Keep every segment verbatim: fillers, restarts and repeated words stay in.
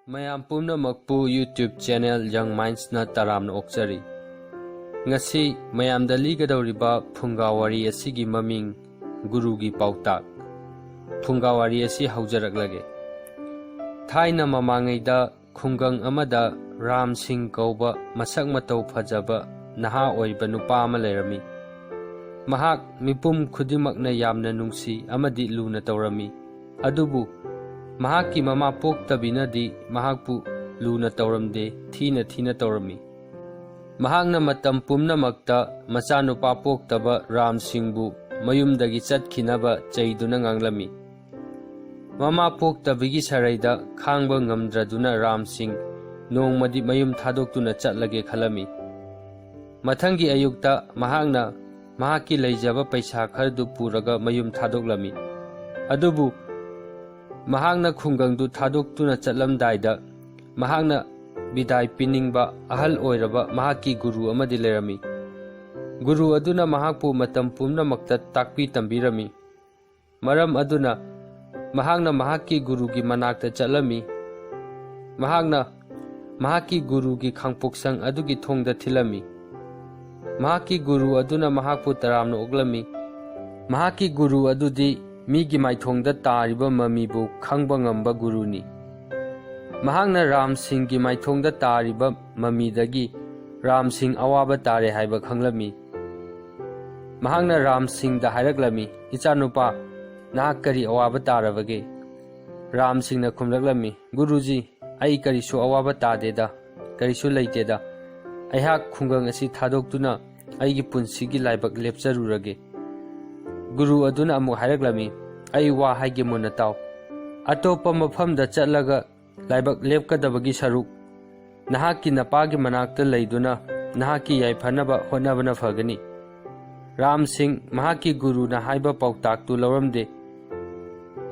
ꯃꯌꯥꯝ ꯄꯨꯝꯅꯃꯛꯄꯨ YouTube channel Young Mindsꯅ ꯇꯔꯥꯝꯅ ꯑꯣꯛꯆꯔꯤ꯫ ꯉꯁꯤ ꯃꯌꯥꯝꯗ ꯂꯤꯒꯗꯧꯔꯤꯕ ꯐꯨꯡꯒꯥ ꯋꯥꯔꯤ ꯑꯁꯤꯒꯤ ꯃꯃꯤꯡ ꯒꯨꯔꯨꯒꯤ ꯄꯥꯎꯇꯥꯛ꯫ ꯐꯨꯡꯒꯥ ꯋꯥꯔꯤ ꯑꯁꯤ ꯍꯧꯖꯔꯛꯂꯒꯦ꯫ ꯊꯥꯏꯅ ꯃꯃꯥꯡꯉꯩꯗ ꯈꯨꯡꯒꯪ ꯑꯃꯗ ꯔꯥꯝ ꯁꯤꯡ ꯀꯧꯕ ꯃꯁꯛ ꯃꯇꯧ ꯐꯖꯕ ꯅꯍꯥ ꯑꯣꯏꯕ ꯅꯨꯄꯥ ꯑꯃ ꯂꯩꯔꯝꯃꯤ꯫ ꯃꯍꯥꯛ ꯃꯤꯄꯨꯝ ꯈꯨꯗꯤꯡꯃꯛꯅ ꯌꯥꯝꯅ ꯅꯨꯡꯁꯤ ꯑꯃꯗꯤ ꯂꯨꯅ ꯇꯧꯔꯝꯃꯤ꯫ ꯑꯗꯨꯕꯨ ꯃꯍꯥꯛꯀꯤ ꯃꯃꯥ ꯄꯣꯛꯇꯕꯤꯅꯗꯤ ꯃꯍꯥꯛꯄꯨ ꯂꯨꯅ ꯇꯧꯔꯝꯗꯦ, ꯊꯤꯅ ꯊꯤꯅ ꯇꯧꯔꯝꯃꯤ꯫ ꯃꯍꯥꯛꯅ ꯃꯇꯝ ꯄꯨꯝꯅꯃꯛꯇ ꯃꯆꯥꯅꯨꯄꯥ ꯄꯣꯛꯇꯕ ꯔꯥꯝ ꯁꯤꯡꯕꯨ ꯃꯌꯨꯝꯗꯒꯤ ꯆꯠꯈꯤꯅꯕ ꯆꯩꯗꯨꯅ ꯉꯥꯡꯂꯝꯃꯤ꯫ ꯃꯃꯥ ꯄꯣꯛꯇꯕꯒꯤ ꯁꯔꯩꯗ ꯈꯥꯡꯕ ꯉꯝꯗ꯭ꯔꯗꯨꯅ ꯔꯥꯝ ꯁꯤꯡ ꯅꯣꯡꯃꯗꯤ ꯃꯌꯨꯝ ꯊꯥꯗꯣꯛꯇꯨꯅ ꯆꯠꯂꯒꯦ ꯈꯜꯂꯝꯃꯤ꯫ ꯃꯊꯪꯒꯤ ꯑꯌꯨꯛꯇ ꯃꯍꯥꯛꯅ ꯃꯍꯥꯛꯀꯤ ꯂꯩꯖꯕ ꯄꯩꯁꯥ ꯈꯔꯗꯨ ꯄꯨꯔꯒ ꯃꯌꯨꯝ ꯊꯥꯗꯣꯛꯂꯝꯃꯤ꯫ ꯑꯗꯨꯕꯨ ꯃꯍꯥꯛꯅ ꯈꯨꯡꯒꯪꯗꯨ ꯊꯥꯗꯣꯛꯇꯨꯅ ꯆꯠꯂꯝꯗꯥꯏꯗ ꯃꯍꯥꯛꯅ ꯕꯤꯗꯥꯏ ꯄꯤꯅꯤꯡꯕ ꯑꯍꯜ ꯑꯣꯏꯔꯕ ꯃꯍꯥꯛꯀꯤ ꯒꯨꯔꯨ ꯑꯃꯗꯤ ꯂꯩꯔꯝꯃꯤ꯫ ꯒꯨꯔꯨ ꯑꯗꯨꯅ ꯃꯍꯥꯛꯄꯨ ꯃꯇꯝ ꯄꯨꯝꯅꯃꯛꯇ ꯇꯥꯛꯄꯤ ꯇꯝꯕꯤꯔꯝꯃꯤ꯫ ꯃꯔꯝ ꯑꯗꯨꯅ ꯃꯍꯥꯛꯅ ꯃꯍꯥꯛꯀꯤ ꯒꯨꯔꯨꯒꯤ ꯃꯅꯥꯛꯇ ꯆꯠꯂꯝꯃꯤ꯫ ꯃꯍꯥꯛꯅ ꯃꯍꯥꯛꯀꯤ ꯒꯨꯔꯨꯒꯤ ꯈꯥꯡꯄꯣꯛꯁꯪ ꯑꯗꯨꯒꯤ ꯊꯣꯡꯗ ꯊꯤꯜꯂꯝꯃꯤ꯫ ꯃꯍꯥꯛꯀꯤ ꯒꯨꯔꯨ ꯑꯗꯨꯅ ꯃꯍꯥꯛꯄꯨ ꯇꯔꯥꯝꯅ ꯑꯣꯛꯂꯝꯃꯤ꯫ ꯃꯍꯥꯛꯀꯤ ꯒꯨꯔꯨ ꯑꯗꯨꯗꯤ ꯃꯤꯒꯤ ꯃꯥꯏꯊꯣꯡꯗ ꯇꯥꯔꯤꯕ ꯃꯃꯤꯕꯨ ꯈꯪꯕ ꯉꯝꯕ ꯒꯨꯔꯨꯅꯤ꯫ ꯃꯍꯥꯛꯅ ꯔꯥꯝ ꯁꯤꯡꯒꯤ ꯃꯥꯏꯊꯣꯡꯗ ꯇꯥꯔꯤꯕ ꯃꯃꯤꯗꯒꯤ ꯔꯥꯝ ꯁꯤꯡ ꯑꯋꯥꯕ ꯇꯥꯔꯦ ꯍꯥꯏꯕ ꯈꯪꯂꯝꯃꯤ꯫ ꯃꯍꯥꯛꯅ ꯔꯥꯝ ꯁꯤꯡꯗ ꯍꯥꯏꯔꯛꯂꯝꯃꯤ, "ꯏꯆꯥꯅꯨꯄꯥ, ꯅꯍꯥꯛ ꯀꯔꯤ ꯑꯋꯥꯕ ꯇꯥꯔꯕꯒꯦ?" ꯔꯥꯝ ꯁꯤꯡꯅ ꯈꯨꯝꯂꯛꯂꯝꯃꯤ, "ꯒꯨꯔꯨꯖꯤ, ꯑꯩ ꯀꯔꯤꯁꯨ ꯑꯋꯥꯕ ꯇꯥꯗꯦꯗ, ꯀꯔꯤꯁꯨ ꯂꯩꯇꯦꯗ꯫ ꯑꯩꯍꯥꯛ ꯈꯨꯡꯒꯪ ꯑꯁꯤ ꯊꯥꯗꯣꯛꯇꯨꯅ ꯑꯩꯒꯤ ꯄꯨꯟꯁꯤꯒꯤ ꯂꯥꯏꯕꯛ ꯂꯦꯞꯆꯔꯨꯔꯒꯦ꯫" ꯒꯨꯔꯨ ꯑꯗꯨꯅ ꯑꯃꯨꯛ ꯍꯥꯏꯔꯛꯂꯝꯃꯤ, "ꯑꯩ ꯋꯥ ꯍꯥꯏꯒꯦ, ꯃꯨꯟꯅ ꯇꯥꯎ꯫ ꯑꯇꯣꯞꯄ ꯃꯐꯝꯗ ꯆꯠꯂꯒ ꯂꯥꯏꯕꯛ ꯂꯦꯞꯀꯗꯕꯒꯤ ꯁꯔꯨꯛ, ꯅꯍꯥꯛꯀꯤ ꯅꯄꯥꯒꯤ ꯃꯅꯥꯛꯇ ꯂꯩꯗꯨꯅ ꯅꯍꯥꯛꯀꯤ ꯌꯥꯏꯐꯅꯕ ꯍꯣꯠꯅꯕꯅ ꯐꯒꯅꯤ꯫" ꯔꯥꯝ ꯁꯤꯡ ꯃꯍꯥꯛꯀꯤ ꯒꯨꯔꯨꯅ ꯍꯥꯏꯕ ꯄꯥꯎꯇꯥꯛꯇꯨ ꯂꯧꯔꯝꯗꯦ꯫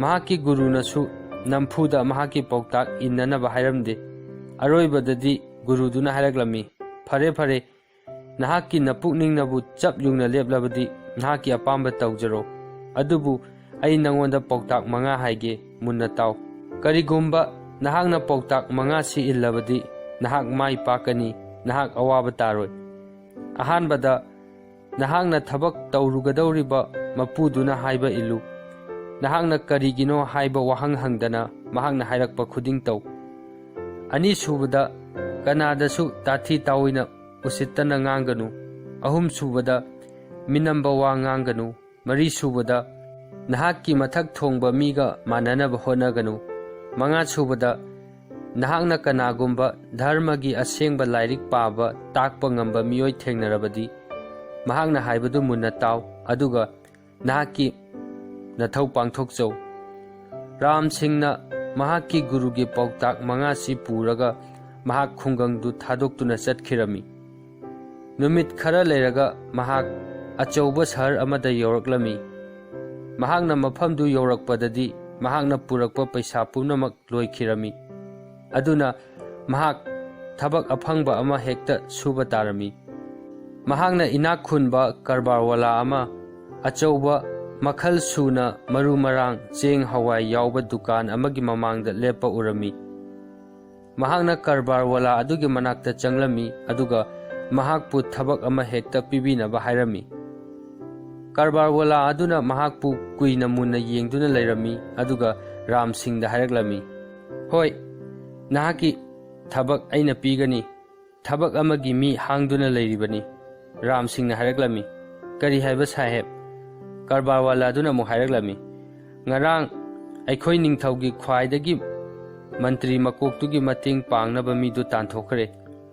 ꯃꯍꯥꯛꯀꯤ ꯒꯨꯔꯨꯅꯁꯨ ꯅꯝꯐꯨꯗ ꯃꯍꯥꯛꯀꯤ ꯄꯥꯎꯇꯥꯛ ꯏꯟꯅꯅꯕ ꯍꯥꯏꯔꯝꯗꯦ꯫ ꯑꯔꯣꯏꯕꯗꯗꯤ ꯒꯨꯔꯨꯗꯨꯅ ꯍꯥꯏꯔꯛꯂꯝꯃꯤ, "ꯐꯔꯦ, ꯐꯔꯦ, ꯅꯍꯥꯛꯀꯤ ꯅꯄꯨꯛꯅꯤꯡꯅꯕꯨ ꯆꯞ ꯌꯨꯡꯅ ꯂꯦꯞꯂꯕꯗꯤ ꯅꯍꯥꯛꯀꯤ ꯑꯄꯥꯝꯕ ꯇꯧꯖꯔꯣ꯫ ꯑꯗꯨꯕꯨ ꯑꯩ ꯅꯉꯣꯟꯗ ꯄꯥꯎꯇꯥꯛ ꯃꯉꯥ ꯍꯥꯏꯒꯦ, ꯃꯨꯟꯅ ꯇꯥꯎ꯫ ꯀꯔꯤꯒꯨꯝꯕ ꯅꯍꯥꯛꯅ ꯄꯥꯎꯇꯥꯛ ꯃꯉꯥꯁꯤ ꯏꯜꯂꯕꯗꯤ ꯅꯍꯥꯛ ꯃꯥꯏ ꯄꯥꯛꯀꯅꯤ, ꯅꯍꯥꯛ ꯑꯋꯥꯕ ꯇꯥꯔꯣꯏ꯫ ꯑꯍꯥꯟꯕꯗ, ꯅꯍꯥꯛꯅ ꯊꯕꯛ ꯇꯧꯔꯨꯒꯗꯧꯔꯤꯕ ꯃꯄꯨꯗꯨꯅ ꯍꯥꯏꯕ ꯏꯜꯂꯨ꯫ ꯅꯍꯥꯛꯅ "ꯀꯔꯤꯒꯤꯅꯣ?" ꯍꯥꯏꯕ ꯋꯥꯍꯪ ꯍꯪꯗꯅ ꯃꯍꯥꯛꯅ ꯍꯥꯏꯔꯛꯄ ꯈꯨꯗꯤꯡ ꯇꯧ꯫ ꯑꯅꯤꯁꯨꯕꯗ, ꯀꯅꯥꯗꯁꯨ ꯇꯥꯊꯤ ꯇꯥꯑꯣꯏꯅ ꯎꯁꯤꯠꯇꯅ ꯉꯥꯡꯒꯅꯨ꯫ ꯑꯍꯨꯝꯁꯨꯕꯗ, ꯃꯤꯅꯝꯕ ꯋꯥ ꯉꯥꯡꯒꯅꯨ꯫ ꯃꯔꯤꯁꯨꯕꯗ, ꯅꯍꯥꯛꯀꯤ ꯃꯊꯛ ꯊꯣꯡꯕ ꯃꯤꯒ ꯃꯥꯟꯅꯅꯕ ꯍꯣꯠꯅꯒꯅꯨ꯫ ꯃꯉꯥꯁꯨꯕꯗ, ꯅꯍꯥꯛꯅ ꯀꯅꯥꯒꯨꯝꯕ ꯙꯔꯃꯒꯤ ꯑꯁꯦꯡꯕ ꯂꯥꯏꯔꯤꯛ ꯄꯥꯕ ꯇꯥꯛꯄ ꯉꯝꯕ ꯃꯤꯑꯣꯏ ꯊꯦꯡꯅꯔꯕꯗꯤ, ꯃꯍꯥꯛꯅ ꯍꯥꯏꯕꯗꯨ ꯃꯨꯟꯅ ꯇꯥꯎ, ꯑꯗꯨꯒ ꯅꯍꯥꯛꯀꯤ ꯅꯊꯧ ꯄꯥꯡꯊꯣꯛꯆꯧ꯫ ꯔꯥꯝ ꯁꯤꯡꯅ ꯃꯍꯥꯛꯀꯤ ꯒꯨꯔꯨꯒꯤ ꯄꯥꯎꯇꯥꯛ ꯃꯉꯥꯁꯤ ꯄꯨꯔꯒ ꯃꯍꯥꯛ ꯈꯨꯡꯒꯪꯗꯨ ꯊꯥꯗꯣꯛꯇꯨꯅ ꯆꯠꯈꯤꯔꯝꯃꯤ꯫ ꯅꯨꯃꯤꯠ ꯈꯔ ꯂꯩꯔꯒ ꯃꯍꯥꯛ ꯑꯆꯧꯕ ꯁꯍꯔ ꯑꯃꯗ ꯌꯧꯔꯛꯂꯝꯃꯤ꯫ ꯃꯍꯥꯛꯅ ꯃꯐꯝꯗꯨ ꯌꯧꯔꯛꯄꯗꯗꯤ ꯃꯍꯥꯛꯅ ꯄꯨꯔꯛꯄ ꯄꯩꯁꯥ ꯄꯨꯝꯅꯃꯛ ꯂꯣꯏꯈꯤꯔꯝꯃꯤ꯫ ꯑꯗꯨꯅ ꯃꯍꯥꯛ ꯊꯕꯛ ꯑꯐꯪꯕ ꯑꯃ ꯍꯦꯛꯇ ꯁꯨꯕ ꯇꯥꯔꯝꯃꯤ꯫ ꯃꯍꯥꯛꯅ ꯏꯅꯥꯛ ꯈꯨꯟꯕ ꯀꯔꯕꯥꯔꯋꯥꯂꯥ ꯑꯃ ꯑꯆꯧꯕ ꯃꯈꯜ ꯁꯨꯅ ꯃꯔꯨ ꯃꯔꯥꯡ, ꯆꯦꯡ, ꯍꯋꯥꯏ ꯌꯥꯎꯕ ꯗꯨꯀꯥꯟ ꯑꯃꯒꯤ ꯃꯃꯥꯡꯗ ꯂꯦꯞꯄ ꯎꯔꯝꯃꯤ꯫ ꯃꯍꯥꯛꯅ ꯀꯔꯕꯥꯔꯋꯥꯂꯥ ꯑꯗꯨꯒꯤ ꯃꯅꯥꯛꯇ ꯆꯪꯂꯝꯃꯤ, ꯑꯗꯨꯒ ꯃꯍꯥꯛꯄꯨ ꯊꯕꯛ ꯑꯃ ꯍꯦꯛꯇ ꯄꯤꯕꯤꯅꯕ ꯍꯥꯏꯔꯝꯃꯤ꯫ ꯀꯔꯕꯥꯔꯋꯥꯂꯥ ꯑꯗꯨꯅ ꯃꯍꯥꯛꯄꯨ ꯀꯨꯏꯅ ꯃꯨꯟꯅ ꯌꯦꯡꯗꯨꯅ ꯂꯩꯔꯝꯃꯤ, ꯑꯗꯨꯒ ꯔꯥꯝ ꯁꯤꯡꯗ ꯍꯥꯏꯔꯛꯂꯝꯃꯤ, "ꯍꯣꯏ, ꯅꯍꯥꯛꯀꯤ ꯊꯕꯛ ꯑꯩꯅ ꯄꯤꯒꯅꯤ꯫ ꯊꯕꯛ ꯑꯃꯒꯤ ꯃꯤ ꯍꯥꯡꯗꯨꯅ ꯂꯩꯔꯤꯕꯅꯤ꯫" ꯔꯥꯝ ꯁꯤꯡꯅ ꯍꯥꯏꯔꯛꯂꯝꯃꯤ, "ꯀꯔꯤ ꯍꯥꯏꯕ ꯁꯥꯍꯦꯕ?" ꯀꯔꯕꯥꯔꯋꯥꯂꯥ ꯑꯗꯨꯅ ꯑꯃꯨꯛ ꯍꯥꯏꯔꯛꯂꯝꯃꯤ, "ꯉꯔꯥꯡ ꯑꯩꯈꯣꯏ ꯅꯤꯡꯊꯧꯒꯤ ꯈ꯭ꯋꯥꯏꯗꯒꯤ ꯃꯟꯇ꯭ꯔꯤ ꯃꯀꯣꯛꯇꯨꯒꯤ ꯃꯇꯦꯡ ꯄꯥꯡꯅꯕ ꯃꯤꯗꯨ ꯇꯥꯟꯊꯣꯛꯈ꯭ꯔꯦ꯫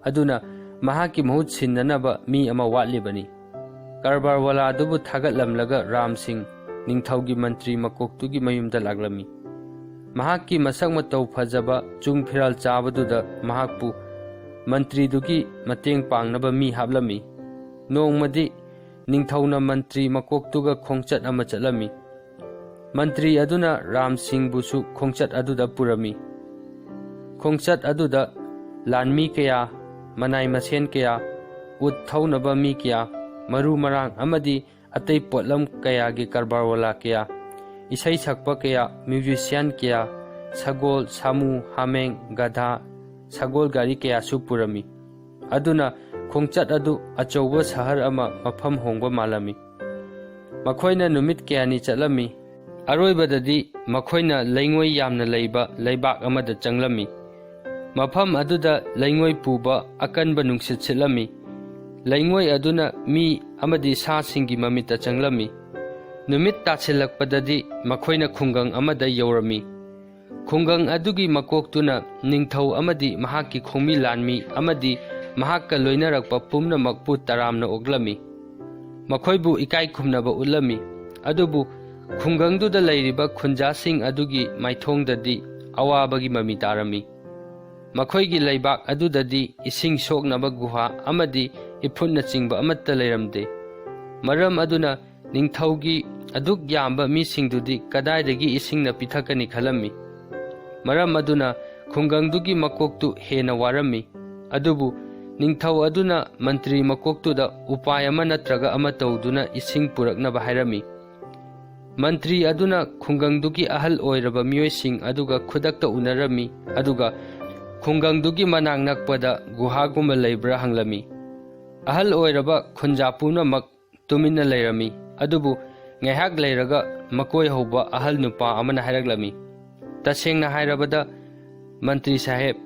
ꯑꯗꯨꯅ ꯃꯍꯥꯛꯀꯤ ꯃꯍꯨꯠ ꯁꯤꯟꯅꯅꯕ ꯃꯤ ꯑꯃ ꯋꯥꯠꯂꯤꯕꯅꯤ꯫" ꯀꯔꯕꯥꯔꯋꯥꯂꯥ ꯑꯗꯨꯕꯨ ꯊꯥꯒꯠꯂꯝꯂꯒ ꯔꯥꯝ ꯁꯤꯡ ꯅꯤꯡꯊꯧꯒꯤ ꯃꯟꯇ꯭ꯔꯤ ꯃꯀꯣꯛꯇꯨꯒꯤ ꯃꯌꯨꯝꯗ ꯂꯥꯛꯂꯝꯃꯤ꯫ ꯃꯍꯥꯛꯀꯤ ꯃꯁꯛ ꯃꯇꯧ ꯐꯖꯕ, ꯆꯨꯡ ꯐꯤꯔꯥꯜ ꯆꯥꯕꯗꯨꯗ ꯃꯍꯥꯛꯄꯨ ꯃꯟꯇ꯭ꯔꯤꯗꯨꯒꯤ ꯃꯇꯦꯡ ꯄꯥꯡꯅꯕ ꯃꯤ ꯍꯥꯞꯂꯝꯃꯤ꯫ ꯅꯣꯡꯃꯗꯤ ꯅꯤꯡꯊꯧꯅ ꯃꯟꯇ꯭ꯔꯤ ꯃꯀꯣꯛꯇꯨꯒ ꯈꯣꯡꯆꯠ ꯑꯃ ꯆꯠꯂꯝꯃꯤ꯫ ꯃꯟꯇ꯭ꯔꯤ ꯑꯗꯨꯅ ꯔꯥꯝ ꯁꯤꯡꯕꯨꯁꯨ ꯈꯣꯡꯆꯠ ꯑꯗꯨꯗ ꯄꯨꯔꯝꯃꯤ꯫ ꯈꯣꯡꯆꯠ ꯑꯗꯨꯗ ꯂꯥꯟꯃꯤ ꯀꯌꯥ, ꯃꯅꯥꯏ ꯃꯁꯦꯟ ꯀꯌꯥ, ꯎꯠ ꯊꯧꯅꯕ ꯃꯤ ꯀꯌꯥ, ꯃꯔꯨ ꯃꯔꯥꯡ ꯑꯃꯗꯤ ꯑꯇꯩ ꯄꯣꯠꯂꯝ ꯀꯌꯥꯒꯤ ꯀꯔꯕꯥꯔꯋꯥꯂꯥ ꯀꯌꯥ, ꯏꯁꯩ ꯁꯛꯄ ꯀꯌꯥ, ꯃ꯭ꯌꯨꯖꯤꯁꯤꯌꯥꯟ ꯀꯌꯥ, ꯁꯒꯣꯜ, ꯁꯥꯃꯨ, ꯍꯥꯃꯦꯡ, ꯒꯙꯥ, ꯁꯒꯣꯜ ꯒꯥꯔꯤ ꯀꯌꯥꯁꯨ ꯄꯨꯔꯝꯃꯤ꯫ ꯑꯗꯨꯅ ꯈꯣꯡꯆꯠ ꯑꯗꯨ ꯑꯆꯧꯕ ꯁꯍꯔ ꯑꯃ ꯃꯐꯝ ꯍꯣꯡꯕ ꯃꯥꯜꯂꯝꯃꯤ꯫ ꯃꯈꯣꯏꯅ ꯅꯨꯃꯤꯠ ꯀꯌꯥꯅꯤ ꯆꯠꯂꯝꯃꯤ꯫ ꯑꯔꯣꯏꯕꯗꯗꯤ ꯃꯈꯣꯏꯅ ꯂꯩꯉꯣꯏ ꯌꯥꯝꯅ ꯂꯩꯕ ꯂꯩꯕꯥꯛ ꯑꯃꯗ ꯆꯪꯂꯝꯃꯤ꯫ ꯃꯐꯝ ꯑꯗꯨꯗ ꯂꯩꯉꯣꯏ ꯄꯨꯕ ꯑꯀꯟꯕ ꯅꯨꯡꯁꯤꯠ ꯁꯤꯠꯂꯝꯃꯤ꯫ ꯂꯩꯉꯣꯏ ꯑꯗꯨꯅ ꯃꯤ ꯑꯃꯗꯤ ꯁꯥꯁꯤꯡꯒꯤ ꯃꯃꯤꯠꯇ ꯆꯪꯂꯝꯃꯤ꯫ ꯅꯨꯃꯤꯠ ꯇꯥꯁꯤꯜꯂꯛꯄꯗꯗꯤ ꯃꯈꯣꯏꯅ ꯈꯨꯡꯒꯪ ꯑꯃꯗ ꯌꯧꯔꯝꯃꯤ꯫ ꯈꯨꯡꯒꯪ ꯑꯗꯨꯒꯤ ꯃꯀꯣꯛꯇꯨꯅ ꯅꯤꯡꯊꯧ ꯑꯃꯗꯤ ꯃꯍꯥꯛꯀꯤ ꯈꯣꯡꯃꯤ ꯂꯥꯟꯃꯤ ꯑꯃꯗꯤ ꯃꯍꯥꯛꯀ ꯂꯣꯏꯅꯔꯛꯄ ꯄꯨꯝꯅꯃꯛꯄꯨ ꯇꯔꯥꯝꯅ ꯑꯣꯛꯂꯝꯃꯤ꯫ ꯃꯈꯣꯏꯕꯨ ꯏꯀꯥꯏ ꯈꯨꯝꯅꯕ ꯎꯠꯂꯝꯃꯤ꯫ ꯑꯗꯨꯕꯨ ꯈꯨꯡꯒꯪꯗꯨꯗ ꯂꯩꯔꯤꯕ ꯈꯨꯟꯖꯥꯁꯤꯡ ꯑꯗꯨꯒꯤ ꯃꯥꯏꯊꯣꯡꯗꯗꯤ ꯑꯋꯥꯕꯒꯤ ꯃꯃꯤ ꯇꯥꯔꯝꯃꯤ꯫ ꯃꯈꯣꯏꯒꯤ ꯂꯩꯕꯥꯛ ꯑꯗꯨꯗꯗꯤ ꯏꯁꯤꯡ ꯁꯣꯛꯅꯕ ꯒꯨꯍꯥ ꯑꯃꯗꯤ ꯏꯐꯨꯠꯅꯆꯤꯡꯕ ꯑꯃꯠꯇ ꯂꯩꯔꯝꯗꯦ꯫ ꯃꯔꯝ ꯑꯗꯨꯅ ꯅꯤꯡꯊꯧꯒꯤ ꯑꯗꯨꯛ ꯌꯥꯝꯕ ꯃꯤꯁꯤꯡꯗꯨꯗꯤ ꯀꯗꯥꯏꯗꯒꯤ ꯏꯁꯤꯡꯅ ꯄꯤꯊꯛꯀꯅꯤ ꯈꯜꯂꯝꯃꯤ꯫ ꯃꯔꯝ ꯑꯗꯨꯅ ꯈꯨꯡꯒꯪꯗꯨꯒꯤ ꯃꯀꯣꯛꯇꯨ ꯍꯦꯟꯅ ꯋꯥꯔꯝꯃꯤ꯫ ꯑꯗꯨꯕꯨ ꯅꯤꯡꯊꯧ ꯑꯗꯨꯅ ꯃꯟꯇ꯭ꯔꯤ ꯃꯀꯣꯛꯇꯨꯗ ꯎꯄꯥꯏ ꯑꯃ ꯅꯠꯇ꯭ꯔꯒ ꯑꯃ ꯇꯧꯗꯨꯅ ꯏꯁꯤꯡ ꯄꯨꯔꯛꯅꯕ ꯍꯥꯏꯔꯝꯃꯤ꯫ ꯃꯟꯇ꯭ꯔꯤ ꯑꯗꯨꯅ ꯈꯨꯡꯒꯪꯗꯨꯒꯤ ꯑꯍꯜ ꯑꯣꯏꯔꯕ ꯃꯤꯑꯣꯏꯁꯤꯡ ꯑꯗꯨꯒ ꯈꯨꯗꯛꯇ ꯎꯅꯔꯝꯃꯤ, ꯑꯗꯨꯒ ꯈꯨꯡꯒꯪꯗꯨꯒꯤ ꯃꯅꯥꯛ ꯅꯛꯄꯗ ꯒꯨꯍꯥꯒꯨꯝꯕ ꯂꯩꯕ꯭ꯔꯥ ꯍꯪꯂꯝꯃꯤ꯫ ꯑꯍꯜ ꯑꯣꯏꯔꯕ ꯈꯨꯟꯖꯥ ꯄꯨꯝꯅꯃꯛ ꯇꯨꯃꯤꯟꯅ ꯂꯩꯔꯝꯃꯤ꯫ ꯑꯗꯨꯕꯨ ꯉꯥꯏꯍꯥꯛ ꯂꯩꯔꯒ ꯃꯀꯣꯏ ꯍꯧꯕ ꯑꯍꯜ ꯅꯨꯄꯥ ꯑꯃꯅ ꯍꯥꯏꯔꯛꯂꯝꯃꯤ, "ꯇꯁꯦꯡꯅ ꯍꯥꯏꯔꯕꯗ, ꯃꯟꯇ꯭ꯔꯤ ꯁꯥꯍꯦꯕ,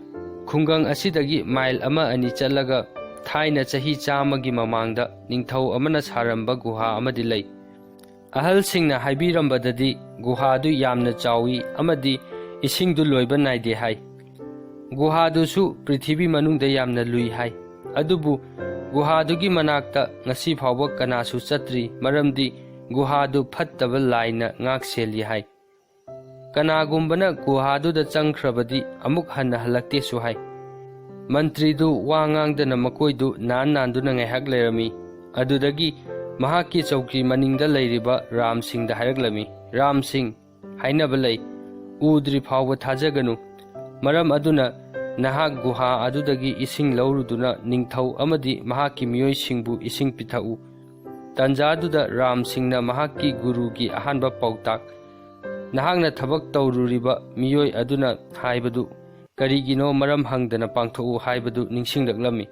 ꯈꯨꯡꯒꯪ ꯑꯁꯤꯗꯒꯤ ꯃꯥꯏꯜ ꯑꯃ ꯑꯅꯤ ꯆꯠꯂꯒ ꯊꯥꯏꯅ ꯆꯍꯤ ꯆꯥꯝꯃꯒꯤ ꯃꯃꯥꯡꯗ ꯅꯤꯡꯊꯧ ꯑꯃꯅ ꯁꯥꯔꯝꯕ ꯒꯨꯍꯥ ꯑꯃꯗꯤ ꯂꯩ꯫ ꯑꯍꯜꯁꯤꯡꯅ ꯍꯥꯏꯕꯤꯔꯝꯕꯗꯗꯤ ꯒꯨꯍꯥꯗꯨ ꯌꯥꯝꯅ ꯆꯥꯎꯏ ꯑꯃꯗꯤ ꯏꯁꯤꯡꯗꯨ ꯂꯣꯏꯕ ꯅꯥꯏꯗꯦ ꯍꯥꯏ꯫ ꯒꯨꯍꯥꯗꯨꯁꯨ ꯄ꯭ꯔꯤꯊꯤꯕꯤ ꯃꯅꯨꯡꯗ ꯌꯥꯝꯅ ꯂꯨꯏ ꯍꯥꯏ꯫ ꯑꯗꯨꯕꯨ ꯒꯨꯍꯥꯗꯨꯒꯤ ꯃꯅꯥꯛꯇ ꯉꯁꯤ ꯐꯥꯎꯕ ꯀꯅꯥꯁꯨ ꯆꯠꯇ꯭ꯔꯤ, ꯃꯔꯝꯗꯤ ꯒꯨꯍꯥꯗꯨ ꯐꯠꯇꯕ ꯂꯥꯏꯅ ꯉꯥꯛ ꯁꯦꯜꯂꯤ ꯍꯥꯏ꯫ ꯀꯅꯥꯒꯨꯝꯕꯅ ꯒꯨꯍꯥꯗꯨꯗ ꯆꯪꯈ꯭ꯔꯕꯗꯤ ꯑꯃꯨꯛ ꯍꯟꯅ ꯍꯜꯂꯛꯇꯦꯁꯨ ꯍꯥꯏ꯫" ꯃꯟꯇ꯭ꯔꯤꯗꯨ ꯋꯥ ꯉꯥꯡꯗꯅ ꯃꯀꯣꯏꯗꯨ ꯅꯥꯟ ꯅꯥꯟꯗꯨꯅ ꯉꯥꯏꯍꯥꯛ ꯂꯩꯔꯝꯃꯤ꯫ ꯑꯗꯨꯗꯒꯤ ꯃꯍꯥꯛꯀꯤ ꯆꯧꯀ꯭ꯔꯤ ꯃꯅꯤꯡꯗ ꯂꯩꯔꯤꯕ ꯔꯥꯝ ꯁꯤꯡꯗ ꯍꯥꯏꯔꯛꯂꯝꯃꯤ, "ꯔꯥꯝ ꯁꯤꯡ, ꯍꯥꯏꯅꯕ ꯂꯩ, ꯎꯗ꯭ꯔꯤ ꯐꯥꯎꯕ ꯊꯥꯖꯒꯅꯨ꯫ ꯃꯔꯝ ꯑꯗꯨꯅ ꯅꯍꯥꯛ ꯒꯨꯍꯥ ꯑꯗꯨꯗꯒꯤ ꯏꯁꯤꯡ ꯂꯧꯔꯨꯗꯨꯅ ꯅꯤꯡꯊꯧ ꯑꯃꯗꯤ ꯃꯍꯥꯛꯀꯤ ꯃꯤꯑꯣꯏꯁꯤꯡꯕꯨ ꯏꯁꯤꯡ ꯄꯤꯊꯛꯎ꯫" ꯇꯥꯟꯖꯥꯗꯨꯗ ꯔꯥꯝ ꯁꯤꯡꯅ ꯃꯍꯥꯛꯀꯤ ꯒꯨꯔꯨꯒꯤ ꯑꯍꯥꯟꯕ ꯄꯥꯎꯇꯥꯛ, ꯅꯍꯥꯛꯅ ꯊꯕꯛ ꯇꯧꯔꯨꯔꯤꯕ ꯃꯤꯑꯣꯏ ꯑꯗꯨꯅ ꯍꯥꯏꯕꯗꯨ ꯀꯔꯤꯒꯤꯅꯣ ꯃꯔꯝ ꯍꯪꯗꯅ ꯄꯥꯡꯊꯣꯛꯎ ꯍꯥꯏꯕꯗꯨ ꯅꯤꯡꯁꯤꯡꯂꯛꯂꯝꯃꯤ꯫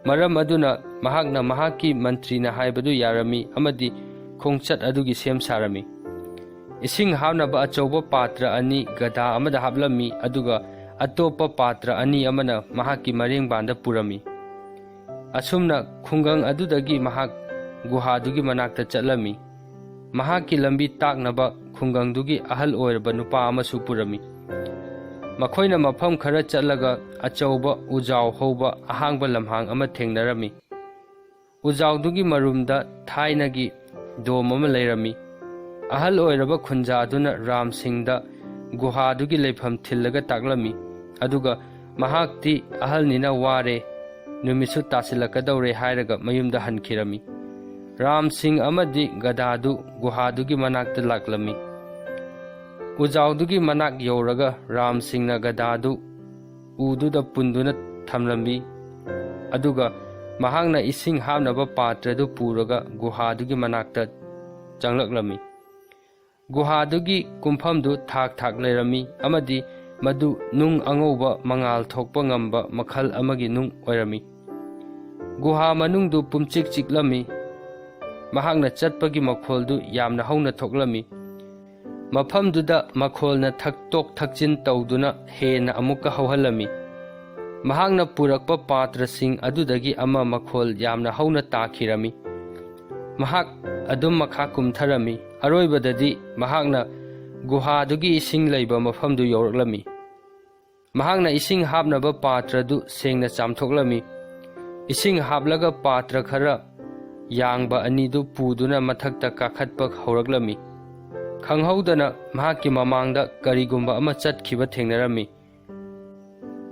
ꯃꯔꯝ ꯑꯗꯨꯅ ꯃꯍꯥꯛꯅ ꯃꯍꯥꯛꯀꯤ ꯃꯟꯇ꯭ꯔꯤꯅ ꯍꯥꯏꯕꯗꯨ ꯌꯥꯔꯝꯃꯤ ꯑꯃꯗꯤ ꯈꯣꯡꯆꯠ ꯑꯗꯨꯒꯤ ꯁꯦꯝ ꯁꯥꯔꯝꯃꯤ꯫ ꯏꯁꯤꯡ ꯍꯥꯞꯅꯕ ꯑꯆꯧꯕ ꯄꯥꯇ꯭ꯔ ꯑꯅꯤ ꯒꯙꯥ ꯑꯃꯗ ꯍꯥꯞꯂꯝꯃꯤ, ꯑꯗꯨꯒ ꯑꯇꯣꯞꯄ ꯄꯥꯇ꯭ꯔ ꯑꯅꯤ ꯑꯃꯅ ꯃꯍꯥꯛꯀꯤ ꯃꯔꯦꯡꯕꯥꯟꯗ ꯄꯨꯔꯝꯃꯤ꯫ ꯑꯁꯨꯝꯅ ꯈꯨꯡꯒꯪ ꯑꯗꯨꯗꯒꯤ ꯃꯍꯥꯛ ꯒꯨꯍꯥꯗꯨꯒꯤ ꯃꯅꯥꯛꯇ ꯆꯠꯂꯝꯃꯤ꯫ ꯃꯍꯥꯛꯀꯤ ꯂꯝꯕꯤ ꯇꯥꯛꯅꯕ ꯈꯨꯡꯒꯪꯗꯨꯒꯤ ꯑꯍꯜ ꯑꯣꯏꯔꯕ ꯅꯨꯄꯥ ꯑꯃꯁꯨ ꯄꯨꯔꯝꯃꯤ꯫ ꯃꯈꯣꯏꯅ ꯃꯐꯝ ꯈꯔ ꯆꯠꯂꯒ ꯑꯆꯧꯕ ꯎꯖꯥꯎ ꯍꯧꯕ ꯑꯍꯥꯡꯕ ꯂꯝꯍꯥꯡ ꯑꯃ ꯊꯦꯡꯅꯔꯝꯃꯤ꯫ ꯎꯖꯥꯎꯗꯨꯒꯤ ꯃꯔꯨꯝꯗ ꯊꯥꯏꯅꯒꯤ ꯗꯣꯝ ꯑꯃ ꯂꯩꯔꯝꯃꯤ꯫ ꯑꯍꯜ ꯑꯣꯏꯔꯕ ꯈꯨꯟꯖꯥꯗꯨꯅ ꯔꯥꯝ ꯁꯤꯡꯗ ꯒꯨꯍꯥꯗꯨꯒꯤ ꯂꯩꯐꯝ ꯊꯤꯜꯂꯒ ꯇꯥꯛꯂꯝꯃꯤ, ꯑꯗꯨꯒ ꯃꯍꯥꯛꯇꯤ ꯑꯍꯜꯅꯤꯅ ꯋꯥꯔꯦ, ꯅꯨꯃꯤꯠꯁꯨ ꯇꯥꯁꯤꯜꯂꯛꯀꯗꯧꯔꯦ ꯍꯥꯏꯔꯒ ꯃꯌꯨꯝꯗ ꯍꯟꯈꯤꯔꯝꯃꯤ꯫ ꯔꯥꯝ ꯁꯤꯡ ꯑꯃꯗꯤ ꯒꯙꯥꯗꯨ ꯒꯨꯍꯥꯗꯨꯒꯤ ꯃꯅꯥꯛꯇ ꯂꯥꯛꯂꯝꯃꯤ꯫ ꯎꯖꯥꯎꯗꯨꯒꯤ ꯃꯅꯥꯛ ꯌꯧꯔꯒ ꯔꯥꯝ ꯁꯤꯡꯅ ꯒꯙꯥꯗꯨ ꯎꯗꯨꯗ ꯄꯨꯟꯗꯨꯅ ꯊꯝꯂꯝꯃꯤ, ꯑꯗꯨꯒ ꯃꯍꯥꯛꯅ ꯏꯁꯤꯡ ꯍꯥꯞꯅꯕ ꯄꯥꯇ꯭ꯔꯗꯨ ꯄꯨꯔꯒ ꯒꯨꯍꯥꯗꯨꯒꯤ ꯃꯅꯥꯛꯇ ꯆꯪꯂꯛꯂꯝꯃꯤ꯫ ꯒꯨꯍꯥꯗꯨꯒꯤ ꯀꯨꯝꯐꯝꯗꯨ ꯊꯥꯛ ꯊꯥꯛ ꯂꯩꯔꯝꯃꯤ ꯑꯃꯗꯤ ꯃꯗꯨ ꯅꯨꯡ ꯑꯉꯧꯕ ꯃꯉꯥꯜ ꯊꯣꯛꯄ ꯉꯝꯕ ꯃꯈꯜ ꯑꯃꯒꯤ ꯅꯨꯡ ꯑꯣꯏꯔꯝꯃꯤ꯫ ꯒꯨꯍꯥ ꯃꯅꯨꯡꯗꯨ ꯄꯨꯝꯆꯤꯛ ꯆꯤꯛꯂꯝꯃꯤ꯫ ꯃꯍꯥꯛꯅ ꯆꯠꯄꯒꯤ ꯃꯈꯣꯜꯗꯨ ꯌꯥꯝꯅ ꯍꯧꯅ ꯊꯣꯛꯂꯝꯃꯤ꯫ ꯃꯐꯝꯗꯨꯗ ꯃꯈꯣꯜꯅ ꯊꯛꯇꯣꯛ ꯊꯛꯆꯤꯟ ꯇꯧꯗꯨꯅ ꯍꯦꯟꯅ ꯑꯃꯨꯛꯀ ꯍꯧꯍꯜꯂꯝꯃꯤ꯫ ꯃꯍꯥꯛꯅ ꯄꯨꯔꯛꯄ ꯄꯥꯇ꯭ꯔꯁꯤꯡ ꯑꯗꯨꯗꯒꯤ ꯑꯃ ꯃꯈꯣꯜ ꯌꯥꯝꯅ ꯍꯧꯅ ꯇꯥꯈꯤꯔꯝꯃꯤ꯫ ꯃꯍꯥꯛ ꯑꯗꯨꯝ ꯃꯈꯥ ꯀꯨꯝꯊꯔꯝꯃꯤ꯫ ꯑꯔꯣꯏꯕꯗꯗꯤ ꯃꯍꯥꯛꯅ ꯒꯨꯍꯥꯗꯨꯒꯤ ꯏꯁꯤꯡ ꯂꯩꯕ ꯃꯐꯝꯗꯨ ꯌꯧꯔꯛꯂꯝꯃꯤ꯫ ꯃꯍꯥꯛꯅ ꯏꯁꯤꯡ ꯍꯥꯞꯅꯕ ꯄꯥꯇ꯭ꯔꯗꯨ ꯁꯦꯡꯅ ꯆꯥꯝꯊꯣꯛꯂꯝꯃꯤ꯫ ꯏꯁꯤꯡ ꯍꯥꯞꯂꯒ ꯄꯥꯇ꯭ꯔ ꯈꯔ ꯌꯥꯡꯕ ꯑꯅꯤꯗꯨ ꯄꯨꯗꯨꯅ ꯃꯊꯛꯇ ꯀꯥꯈꯠꯄ ꯍꯧꯔꯛꯂꯝꯃꯤ꯫ ꯈꯪꯍꯧꯗꯅ ꯃꯍꯥꯛꯀꯤ ꯃꯃꯥꯡꯗ ꯀꯔꯤꯒꯨꯝꯕ ꯑꯃ ꯆꯠꯈꯤꯕ ꯊꯦꯡꯅꯔꯝꯃꯤ꯫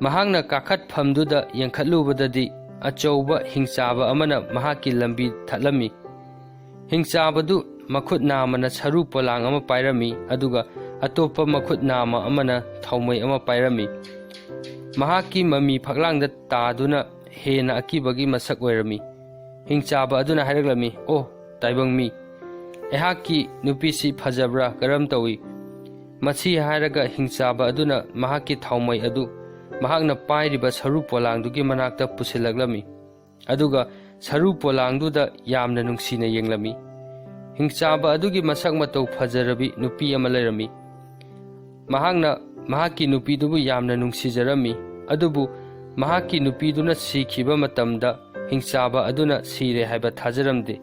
ꯃꯍꯥꯛꯅ ꯀꯥꯈꯠꯐꯝꯗꯨꯗ ꯌꯦꯡꯈꯠꯂꯨꯕꯗꯗꯤ ꯑꯆꯧꯕ ꯍꯤꯡꯆꯥꯕ ꯑꯃꯅ ꯃꯍꯥꯛꯀꯤ ꯂꯝꯕꯤ ꯊꯠꯂꯝꯃꯤ꯫ ꯍꯤꯡꯆꯥꯕꯗꯨ ꯃꯈꯨꯠ ꯅꯥꯝꯃꯅ ꯁꯔꯨ ꯄꯣꯂꯥꯡ ꯑꯃ ꯄꯥꯏꯔꯝꯃꯤ, ꯑꯗꯨꯒ ꯑꯇꯣꯞꯄ ꯃꯈꯨꯠ ꯅꯥꯝꯃ ꯑꯃꯅ ꯊꯥꯎꯃꯩ ꯑꯃ ꯄꯥꯏꯔꯝꯃꯤ꯫ ꯃꯍꯥꯛꯀꯤ ꯃꯃꯤ ꯐꯛꯂꯥꯡꯗ ꯇꯥꯗꯨꯅ ꯍꯦꯟꯅ ꯑꯀꯤꯕꯒꯤ ꯃꯁꯛ ꯑꯣꯏꯔꯝꯃꯤ꯫ ꯍꯤꯡꯆꯥꯕ ꯑꯗꯨꯅ ꯍꯥꯏꯔꯛꯂꯝꯃꯤ, "ꯑꯣ, ꯇꯥꯏꯕꯪ ꯃꯤ, ꯑꯩꯍꯥꯛꯀꯤ ꯅꯨꯄꯤꯁꯤ ꯐꯖꯕ꯭ꯔꯥ? ꯀꯔꯝ ꯇꯧꯏ?" ꯃꯁꯤ ꯍꯥꯏꯔꯒ ꯍꯤꯡꯆꯥꯕ ꯑꯗꯨꯅ ꯃꯍꯥꯛꯀꯤ ꯊꯥꯎꯃꯩ ꯑꯗꯨ ꯃꯍꯥꯛꯅ ꯄꯥꯏꯔꯤꯕ ꯁꯔꯨ ꯄꯣꯂꯥꯡꯗꯨꯒꯤ ꯃꯅꯥꯛꯇ ꯄꯨꯁꯤꯜꯂꯛꯂꯝꯃꯤ꯫ ꯑꯗꯨꯒ ꯁꯔꯨ ꯄꯣꯂꯥꯡꯗꯨꯗ ꯌꯥꯝꯅ ꯅꯨꯡꯁꯤꯅ ꯌꯦꯡꯂꯝꯃꯤ꯫ ꯍꯤꯡꯆꯥꯕ ꯑꯗꯨꯒꯤ ꯃꯁꯛ ꯃꯇꯧ ꯐꯖꯔꯕꯤ ꯅꯨꯄꯤ ꯑꯃ ꯂꯩꯔꯝꯃꯤ꯫ ꯃꯍꯥꯛꯅ ꯃꯍꯥꯛꯀꯤ ꯅꯨꯄꯤꯗꯨꯕꯨ ꯌꯥꯝꯅ ꯅꯨꯡꯁꯤꯖꯔꯝꯃꯤ꯫ ꯑꯗꯨꯕꯨ ꯃꯍꯥꯛꯀꯤ ꯅꯨꯄꯤꯗꯨꯅ ꯁꯤꯈꯤꯕ ꯃꯇꯝꯗ ꯍꯤꯡꯆꯥꯕ ꯑꯗꯨꯅ ꯁꯤꯔꯦ ꯍꯥꯏꯕ ꯊꯥꯖꯔꯝꯗꯦ꯫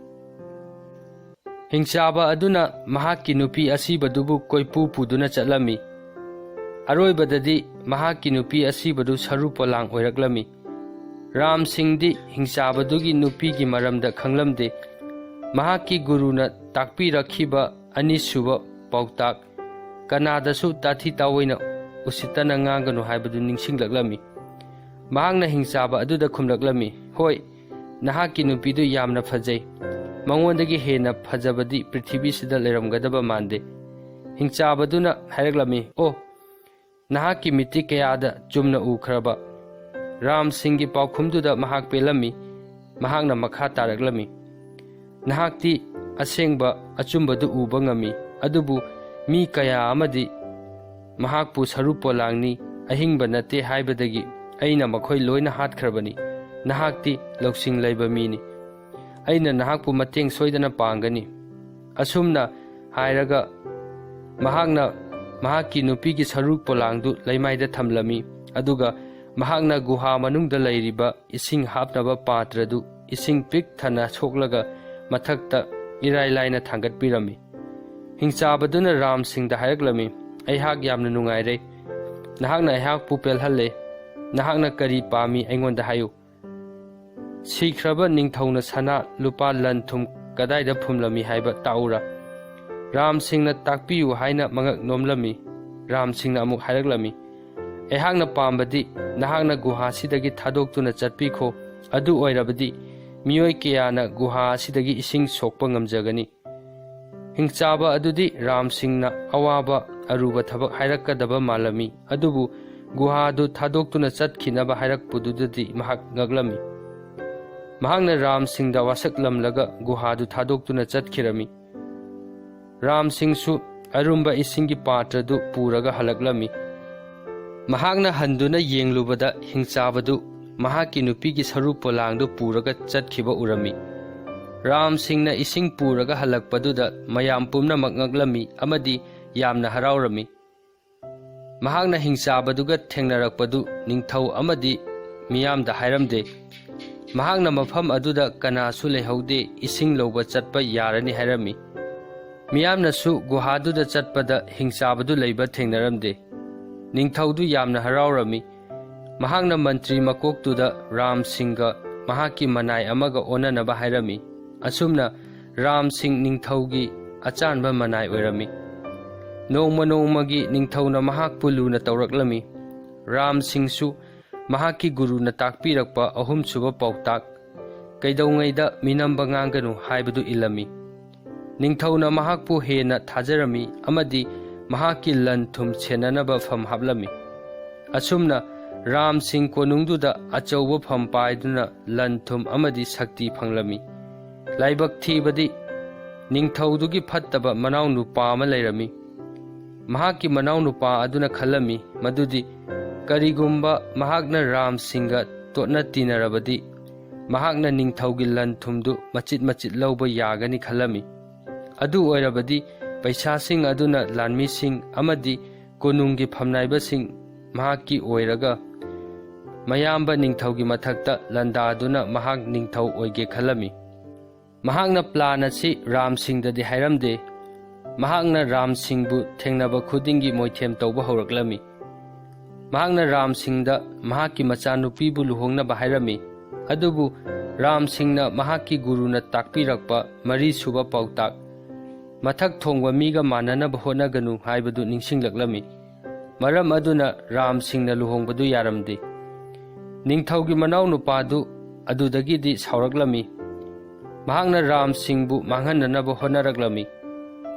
ꯍꯤꯡꯆꯥꯕ ꯑꯗꯨꯅ ꯃꯍꯥꯛꯀꯤ ꯅꯨꯄꯤ ꯑꯁꯤꯕꯗꯨꯕꯨ ꯀꯣꯏꯄꯨ ꯄꯨꯗꯨꯅ ꯆꯠꯂꯝꯃꯤ꯫ ꯑꯔꯣꯏꯕꯗꯗꯤ ꯃꯍꯥꯛꯀꯤ ꯅꯨꯄꯤ ꯑꯁꯤꯕꯗꯨ ꯁꯔꯨ ꯄꯣꯂꯥꯡ ꯑꯣꯏꯔꯛꯂꯝꯃꯤ꯫ ꯔꯥꯝ ꯁꯤꯡꯗꯤ ꯍꯤꯡꯆꯥꯕꯗꯨꯒꯤ ꯅꯨꯄꯤꯒꯤ ꯃꯔꯝꯗ ꯈꯪꯂꯝꯗꯦ꯫ ꯃꯍꯥꯛꯀꯤ ꯒꯨꯔꯨꯅ ꯇꯥꯛꯄꯤꯔꯛꯈꯤꯕ ꯑꯅꯤꯁꯨꯕ ꯄꯥꯎꯇꯥꯛ, "ꯀꯅꯥꯗꯁꯨ ꯇꯥꯊꯤ ꯇꯥꯑꯣꯏꯅ ꯎꯁꯤꯠꯇꯅ ꯉꯥꯡꯒꯅꯨ" ꯍꯥꯏꯕꯗꯨ ꯅꯤꯡꯁꯤꯡꯂꯛꯂꯝꯃꯤ꯫ ꯃꯍꯥꯛꯅ ꯍꯤꯡꯆꯥꯕ ꯑꯗꯨꯗ ꯈꯨꯝꯂꯛꯂꯝꯃꯤ, "ꯍꯣꯏ, ꯅꯍꯥꯛꯀꯤ ꯅꯨꯄꯤꯗꯨ ꯌꯥꯝꯅ ꯐꯖꯩ꯫ ꯃꯉꯣꯟꯗꯒꯤ ꯍꯦꯟꯅ ꯐꯖꯕꯗꯤ ꯄ꯭ꯔꯤꯊꯤꯕꯤꯁꯤꯗ ꯂꯩꯔꯝꯒꯗꯕ ꯃꯥꯟꯗꯦ꯫" ꯍꯤꯡꯆꯥꯕꯗꯨꯅ ꯍꯥꯏꯔꯛꯂꯝꯃꯤ, "ꯑꯣ, ꯅꯍꯥꯛꯀꯤ ꯃꯤꯠꯇꯤ ꯀꯌꯥꯗ ꯆꯨꯝꯅ ꯎꯈ꯭ꯔꯕ?" ꯔꯥꯝ ꯁꯤꯡꯒꯤ ꯄꯥꯎꯈꯨꯝꯗꯨꯗ ꯃꯍꯥꯛ ꯄꯦꯜꯂꯝꯃꯤ꯫ ꯃꯍꯥꯛꯅ ꯃꯈꯥ ꯇꯥꯔꯛꯂꯝꯃꯤ, "ꯅꯍꯥꯛꯇꯤ ꯑꯁꯦꯡꯕ ꯑꯆꯨꯝꯕꯗꯨ ꯎꯕ ꯉꯝꯃꯤ, ꯑꯗꯨꯕꯨ ꯃꯤ ꯀꯌꯥ ꯑꯃꯗꯤ ꯃꯍꯥꯛꯄꯨ ꯁꯔꯨ ꯄꯣꯂꯥꯡꯅꯤ, ꯑꯍꯤꯡꯕ ꯅꯠꯇꯦ ꯍꯥꯏꯕꯗꯒꯤ ꯑꯩꯅ ꯃꯈꯣꯏ ꯂꯣꯏꯅ ꯍꯥꯠꯈ꯭ꯔꯕꯅꯤ꯫ ꯅꯍꯥꯛꯇꯤ ꯂꯧꯁꯤꯡ ꯂꯩꯕ ꯃꯤꯅꯤ꯫ ꯑꯩꯅ ꯅꯍꯥꯛꯄꯨ ꯃꯇꯦꯡ ꯁꯣꯏꯗꯅ ꯄꯥꯡꯒꯅꯤ꯫" ꯑꯁꯨꯝꯅ ꯍꯥꯏꯔꯒ ꯃꯍꯥꯛꯅ ꯃꯍꯥꯛꯀꯤ ꯅꯨꯄꯤꯒꯤ ꯁꯔꯨ ꯄꯣꯂꯥꯡꯗꯨ ꯂꯩꯃꯥꯏꯗ ꯊꯝꯂꯝꯃꯤ꯫ ꯑꯗꯨꯒ ꯃꯍꯥꯛꯅ ꯒꯨꯍꯥ ꯃꯅꯨꯡꯗ ꯂꯩꯔꯤꯕ ꯏꯁꯤꯡ ꯍꯥꯞꯅꯕ ꯄꯥꯇ꯭ꯔꯗꯨ ꯏꯁꯤꯡ ꯄꯤꯛ ꯊꯟꯅ ꯁꯣꯛꯂꯒ ꯃꯊꯛꯇ ꯏꯔꯥꯏ ꯂꯥꯏꯅ ꯊꯥꯡꯒꯠꯄꯤꯔꯝꯃꯤ꯫ ꯍꯤꯡꯆꯥꯕꯗꯨꯅ ꯔꯥꯝ ꯁꯤꯡꯗ ꯍꯥꯏꯔꯛꯂꯝꯃꯤ, "ꯑꯩꯍꯥꯛ ꯌꯥꯝꯅ ꯅꯨꯡꯉꯥꯏꯔꯦ꯫ ꯅꯍꯥꯛꯅ ꯑꯩꯍꯥꯛꯄꯨ ꯄꯦꯜꯍꯜꯂꯦ꯫ ꯅꯍꯥꯛꯅ ꯀꯔꯤ ꯄꯥꯝꯃꯤ ꯑꯩꯉꯣꯟꯗ ꯍꯥꯏꯌꯨ꯫ ꯁꯤꯈ꯭ꯔꯕ ꯅꯤꯡꯊꯧꯅ ꯁꯅꯥ, ꯂꯨꯄꯥ, ꯂꯟ ꯊꯨꯝ ꯀꯗꯥꯏꯗ ꯐꯨꯝꯂꯝꯃꯤ ꯍꯥꯏꯕ ꯇꯥꯛꯎꯔꯥ?" ꯔꯥꯝ ꯁꯤꯡꯅ ꯇꯥꯛꯄꯤꯌꯨ ꯍꯥꯏꯅ ꯃꯉꯛ ꯅꯣꯝꯂꯝꯃꯤ꯫ ꯔꯥꯝ ꯁꯤꯡꯅ ꯑꯃꯨꯛ ꯍꯥꯏꯔꯛꯂꯝꯃꯤ, "ꯑꯩꯍꯥꯛꯅ ꯄꯥꯝꯕꯗꯤ ꯅꯍꯥꯛꯅ ꯒꯨꯍꯥꯁꯤꯗꯒꯤ ꯊꯥꯗꯣꯛꯇꯨꯅ ꯆꯠꯄꯤꯈꯣ꯫ ꯑꯗꯨ ꯑꯣꯏꯔꯕꯗꯤ ꯃꯤꯑꯣꯏ ꯀꯌꯥꯅ ꯒꯨꯍꯥ ꯑꯁꯤꯗꯒꯤ ꯏꯁꯤꯡ ꯁꯣꯛꯄ ꯉꯝꯖꯒꯅꯤ꯫" ꯍꯤꯡꯆꯥꯕ ꯑꯗꯨꯗꯤ ꯔꯥꯝ ꯁꯤꯡꯅ ꯑꯋꯥꯕ ꯑꯔꯨꯕ ꯊꯕꯛ ꯍꯥꯏꯔꯛꯀꯗꯕ ꯃꯥꯜꯂꯝꯃꯤ, ꯑꯗꯨꯕꯨ ꯒꯨꯍꯥꯗꯨ ꯊꯥꯗꯣꯛꯇꯨꯅ ꯆꯠꯈꯤꯅꯕ ꯍꯥꯏꯔꯛꯄꯗꯨꯗꯗꯤ ꯃꯍꯥꯛ ꯉꯛꯂꯝꯃꯤ꯫ ꯃꯍꯥꯛꯅ ꯔꯥꯝ ꯁꯤꯡꯗ ꯋꯥꯁꯛꯂꯝꯂꯒ ꯒꯨꯍꯥꯗꯨ ꯊꯥꯗꯣꯛꯇꯨꯅ ꯆꯠꯈꯤꯔꯝꯃꯤ꯫ ꯔꯥꯝ ꯁꯤꯡꯁꯨ ꯑꯔꯨꯝꯕ ꯏꯁꯤꯡꯒꯤ ꯄꯥꯇ꯭ꯔꯗꯨ ꯄꯨꯔꯒ ꯍꯜꯂꯛꯂꯝꯃꯤ꯫ ꯃꯍꯥꯛꯅ ꯍꯟꯗꯨꯅ ꯌꯦꯡꯂꯨꯕꯗ ꯍꯤꯡꯆꯥꯕꯗꯨ ꯃꯍꯥꯛꯀꯤ ꯅꯨꯄꯤꯒꯤ ꯁꯔꯨ ꯄꯣꯂꯥꯡꯗꯨ ꯄꯨꯔꯒ ꯆꯠꯈꯤꯕ ꯎꯔꯝꯃꯤ꯫ ꯔꯥꯝ ꯁꯤꯡꯅ ꯏꯁꯤꯡ ꯄꯨꯔꯒ ꯍꯜꯂꯛꯄꯗꯨꯗ ꯃꯌꯥꯝ ꯄꯨꯝꯅꯃꯛ ꯉꯛꯂꯝꯃꯤ ꯑꯃꯗꯤ ꯌꯥꯝꯅ ꯍꯔꯥꯎꯔꯝꯃꯤ꯫ ꯃꯍꯥꯛꯅ ꯍꯤꯡꯆꯥꯕꯗꯨꯒ ꯊꯦꯡꯅꯔꯛꯄꯗꯨ ꯅꯤꯡꯊꯧ ꯑꯃꯗꯤ ꯃꯤꯌꯥꯝꯗ ꯍꯥꯏꯔꯝꯗꯦ꯫ ꯃꯍꯥꯛꯅ ꯃꯐꯝ ꯑꯗꯨꯗ ꯀꯅꯥꯁꯨ ꯂꯩꯍꯧꯗꯦ, ꯏꯁꯤꯡ ꯂꯧꯕ ꯆꯠꯄ ꯌꯥꯔꯅꯤ ꯍꯥꯏꯔꯝꯃꯤ꯫ ꯃꯤꯌꯥꯝꯅꯁꯨ ꯒꯨꯍꯥꯗꯨꯗ ꯆꯠꯄꯗ ꯍꯤꯡꯆꯥꯕꯗꯨ ꯂꯩꯕ ꯊꯦꯡꯅꯔꯝꯗꯦ꯫ ꯅꯤꯡꯊꯧꯗꯨ ꯌꯥꯝꯅ ꯍꯔꯥꯎꯔꯝꯃꯤ꯫ ꯃꯍꯥꯛꯅ ꯃꯟꯇ꯭ꯔꯤ ꯃꯀꯣꯛꯇꯨꯗ ꯔꯥꯝ ꯁꯤꯡꯒ ꯃꯍꯥꯛꯀꯤ ꯃꯅꯥꯏ ꯑꯃꯒ ꯑꯣꯟꯅꯅꯕ ꯍꯥꯏꯔꯝꯃꯤ꯫ ꯑꯁꯨꯝꯅ ꯔꯥꯝ ꯁꯤꯡ ꯅꯤꯡꯊꯧꯒꯤ ꯑꯆꯥꯟꯕ ꯃꯅꯥꯏ ꯑꯣꯏꯔꯝꯃꯤ꯫ ꯅꯣꯡꯃ ꯅꯣꯡꯃꯒꯤ ꯅꯤꯡꯊꯧꯅ ꯃꯍꯥꯛꯄꯨ ꯂꯨꯅ ꯇꯧꯔꯛꯂꯝꯃꯤ꯫ ꯔꯥꯝ ꯁꯤꯡꯁꯨ ꯃꯍꯥꯛꯀꯤ ꯒꯨꯔꯨꯅ ꯇꯥꯛꯄꯤꯔꯛꯄ ꯑꯍꯨꯝꯁꯨꯕ ꯄꯥꯎꯇꯥꯛ, "ꯀꯩꯗꯧꯉꯩꯗ ꯃꯤꯅꯝꯕ ꯉꯥꯡꯒꯅꯨ" ꯍꯥꯏꯕꯗꯨ ꯏꯜꯂꯝꯃꯤ꯫ ꯅꯤꯡꯊꯧꯅ ꯃꯍꯥꯛꯄꯨ ꯍꯦꯟꯅ ꯊꯥꯖꯔꯝꯃꯤ ꯑꯃꯗꯤ ꯃꯍꯥꯛꯀꯤ ꯂꯟ ꯊꯨꯝ ꯁꯦꯟꯅꯅꯕ ꯐꯝ ꯍꯥꯞꯂꯝꯃꯤ꯫ ꯑꯁꯨꯝꯅ ꯔꯥꯝ ꯁꯤꯡ ꯀꯣꯅꯨꯡꯗꯨꯗ ꯑꯆꯧꯕ ꯐꯝ ꯄꯥꯏꯗꯨꯅ ꯂꯟ ꯊꯨꯝ ꯑꯃꯗꯤ ꯁꯛꯇꯤ ꯐꯪꯂꯝꯃꯤ꯫ ꯂꯥꯏꯕꯛ ꯊꯤꯕꯗꯤ, ꯅꯤꯡꯊꯧꯗꯨꯒꯤ ꯐꯠꯇꯕ ꯃꯅꯥꯎ ꯅꯨꯄꯥ ꯑꯃ ꯂꯩꯔꯝꯃꯤ꯫ ꯃꯍꯥꯛꯀꯤ ꯃꯅꯥꯎ ꯅꯨꯄꯥ ꯑꯗꯨꯅ ꯈꯜꯂꯝꯃꯤ ꯃꯗꯨꯗꯤ ꯀꯔꯤꯒꯨꯝꯕ ꯃꯍꯥꯛꯅ ꯔꯥꯝ ꯁꯤꯡꯒ ꯇꯣꯠꯅ ꯇꯤꯟꯅꯔꯕꯗꯤ, ꯃꯍꯥꯛꯅ ꯅꯤꯡꯊꯧꯒꯤ ꯂꯟ ꯊꯨꯝꯗꯨ ꯃꯆꯤꯠ ꯃꯆꯤꯠ ꯂꯧꯕ ꯌꯥꯒꯅꯤ ꯈꯜꯂꯝꯃꯤ꯫ ꯑꯗꯨ ꯑꯣꯏꯔꯕꯗꯤ ꯄꯩꯁꯥꯁꯤꯡ ꯑꯗꯨꯅ ꯂꯥꯟꯃꯤꯁꯤꯡ ꯑꯃꯗꯤ ꯀꯣꯅꯨꯡꯒꯤ ꯐꯝꯅꯥꯏꯕꯁꯤꯡ ꯃꯍꯥꯛꯀꯤ ꯑꯣꯏꯔꯒ ꯃꯌꯥꯝꯕ ꯅꯤꯡꯊꯧꯒꯤ ꯃꯊꯛꯇ ꯂꯥꯟꯗꯥꯗꯨꯅ ꯃꯍꯥꯛ ꯅꯤꯡꯊꯧ ꯑꯣꯏꯒꯦ ꯈꯜꯂꯝꯃꯤ꯫ ꯃꯍꯥꯛꯅ ꯄ꯭ꯂꯥꯟ ꯑꯁꯤ ꯔꯥꯝ ꯁꯤꯡꯗꯗꯤ ꯍꯥꯏꯔꯝꯗꯦ꯫ ꯃꯍꯥꯛꯅ ꯔꯥꯝ ꯁꯤꯡꯕꯨ ꯊꯦꯡꯅꯕ ꯈꯨꯗꯤꯡꯒꯤ ꯃꯣꯏꯊꯦꯝ ꯇꯧꯕ ꯍꯧꯔꯛꯂꯝꯃꯤ꯫ ꯃꯍꯥꯛꯅ ꯔꯥꯝ ꯁꯤꯡꯗ ꯃꯍꯥꯛꯀꯤ ꯃꯆꯥꯅꯨꯄꯤꯕꯨ ꯂꯨꯍꯣꯡꯅꯕ ꯍꯥꯏꯔꯝꯃꯤ꯫ ꯑꯗꯨꯕꯨ ꯔꯥꯝ ꯁꯤꯡꯅ ꯃꯍꯥꯛꯀꯤ ꯒꯨꯔꯨꯅ ꯇꯥꯛꯄꯤꯔꯛꯄ ꯃꯔꯤꯁꯨꯕ ꯄꯥꯎꯇꯥꯛ, "ꯃꯊꯛ ꯊꯣꯡꯕ ꯃꯤꯒ ꯃꯥꯟꯅꯅꯕ ꯍꯣꯠꯅꯒꯅꯨ" ꯍꯥꯏꯕꯗꯨ ꯅꯤꯡꯁꯤꯡꯂꯛꯂꯝꯃꯤ꯫ ꯃꯔꯝ ꯑꯗꯨꯅ ꯔꯥꯝ ꯁꯤꯡꯅ ꯂꯨꯍꯣꯡꯕꯗꯨ ꯌꯥꯔꯝꯗꯦ꯫ ꯅꯤꯡꯊꯧꯒꯤ ꯃꯅꯥꯎ ꯅꯨꯄꯥꯗꯨ ꯑꯗꯨꯗꯒꯤꯗꯤ ꯁꯥꯎꯔꯛꯂꯝꯃꯤ꯫ ꯃꯍꯥꯛꯅ ꯔꯥꯝ ꯁꯤꯡꯕꯨ ꯃꯥꯡꯍꯟꯅꯅꯕ ꯍꯣꯠꯅꯔꯛꯂꯝꯃꯤ꯫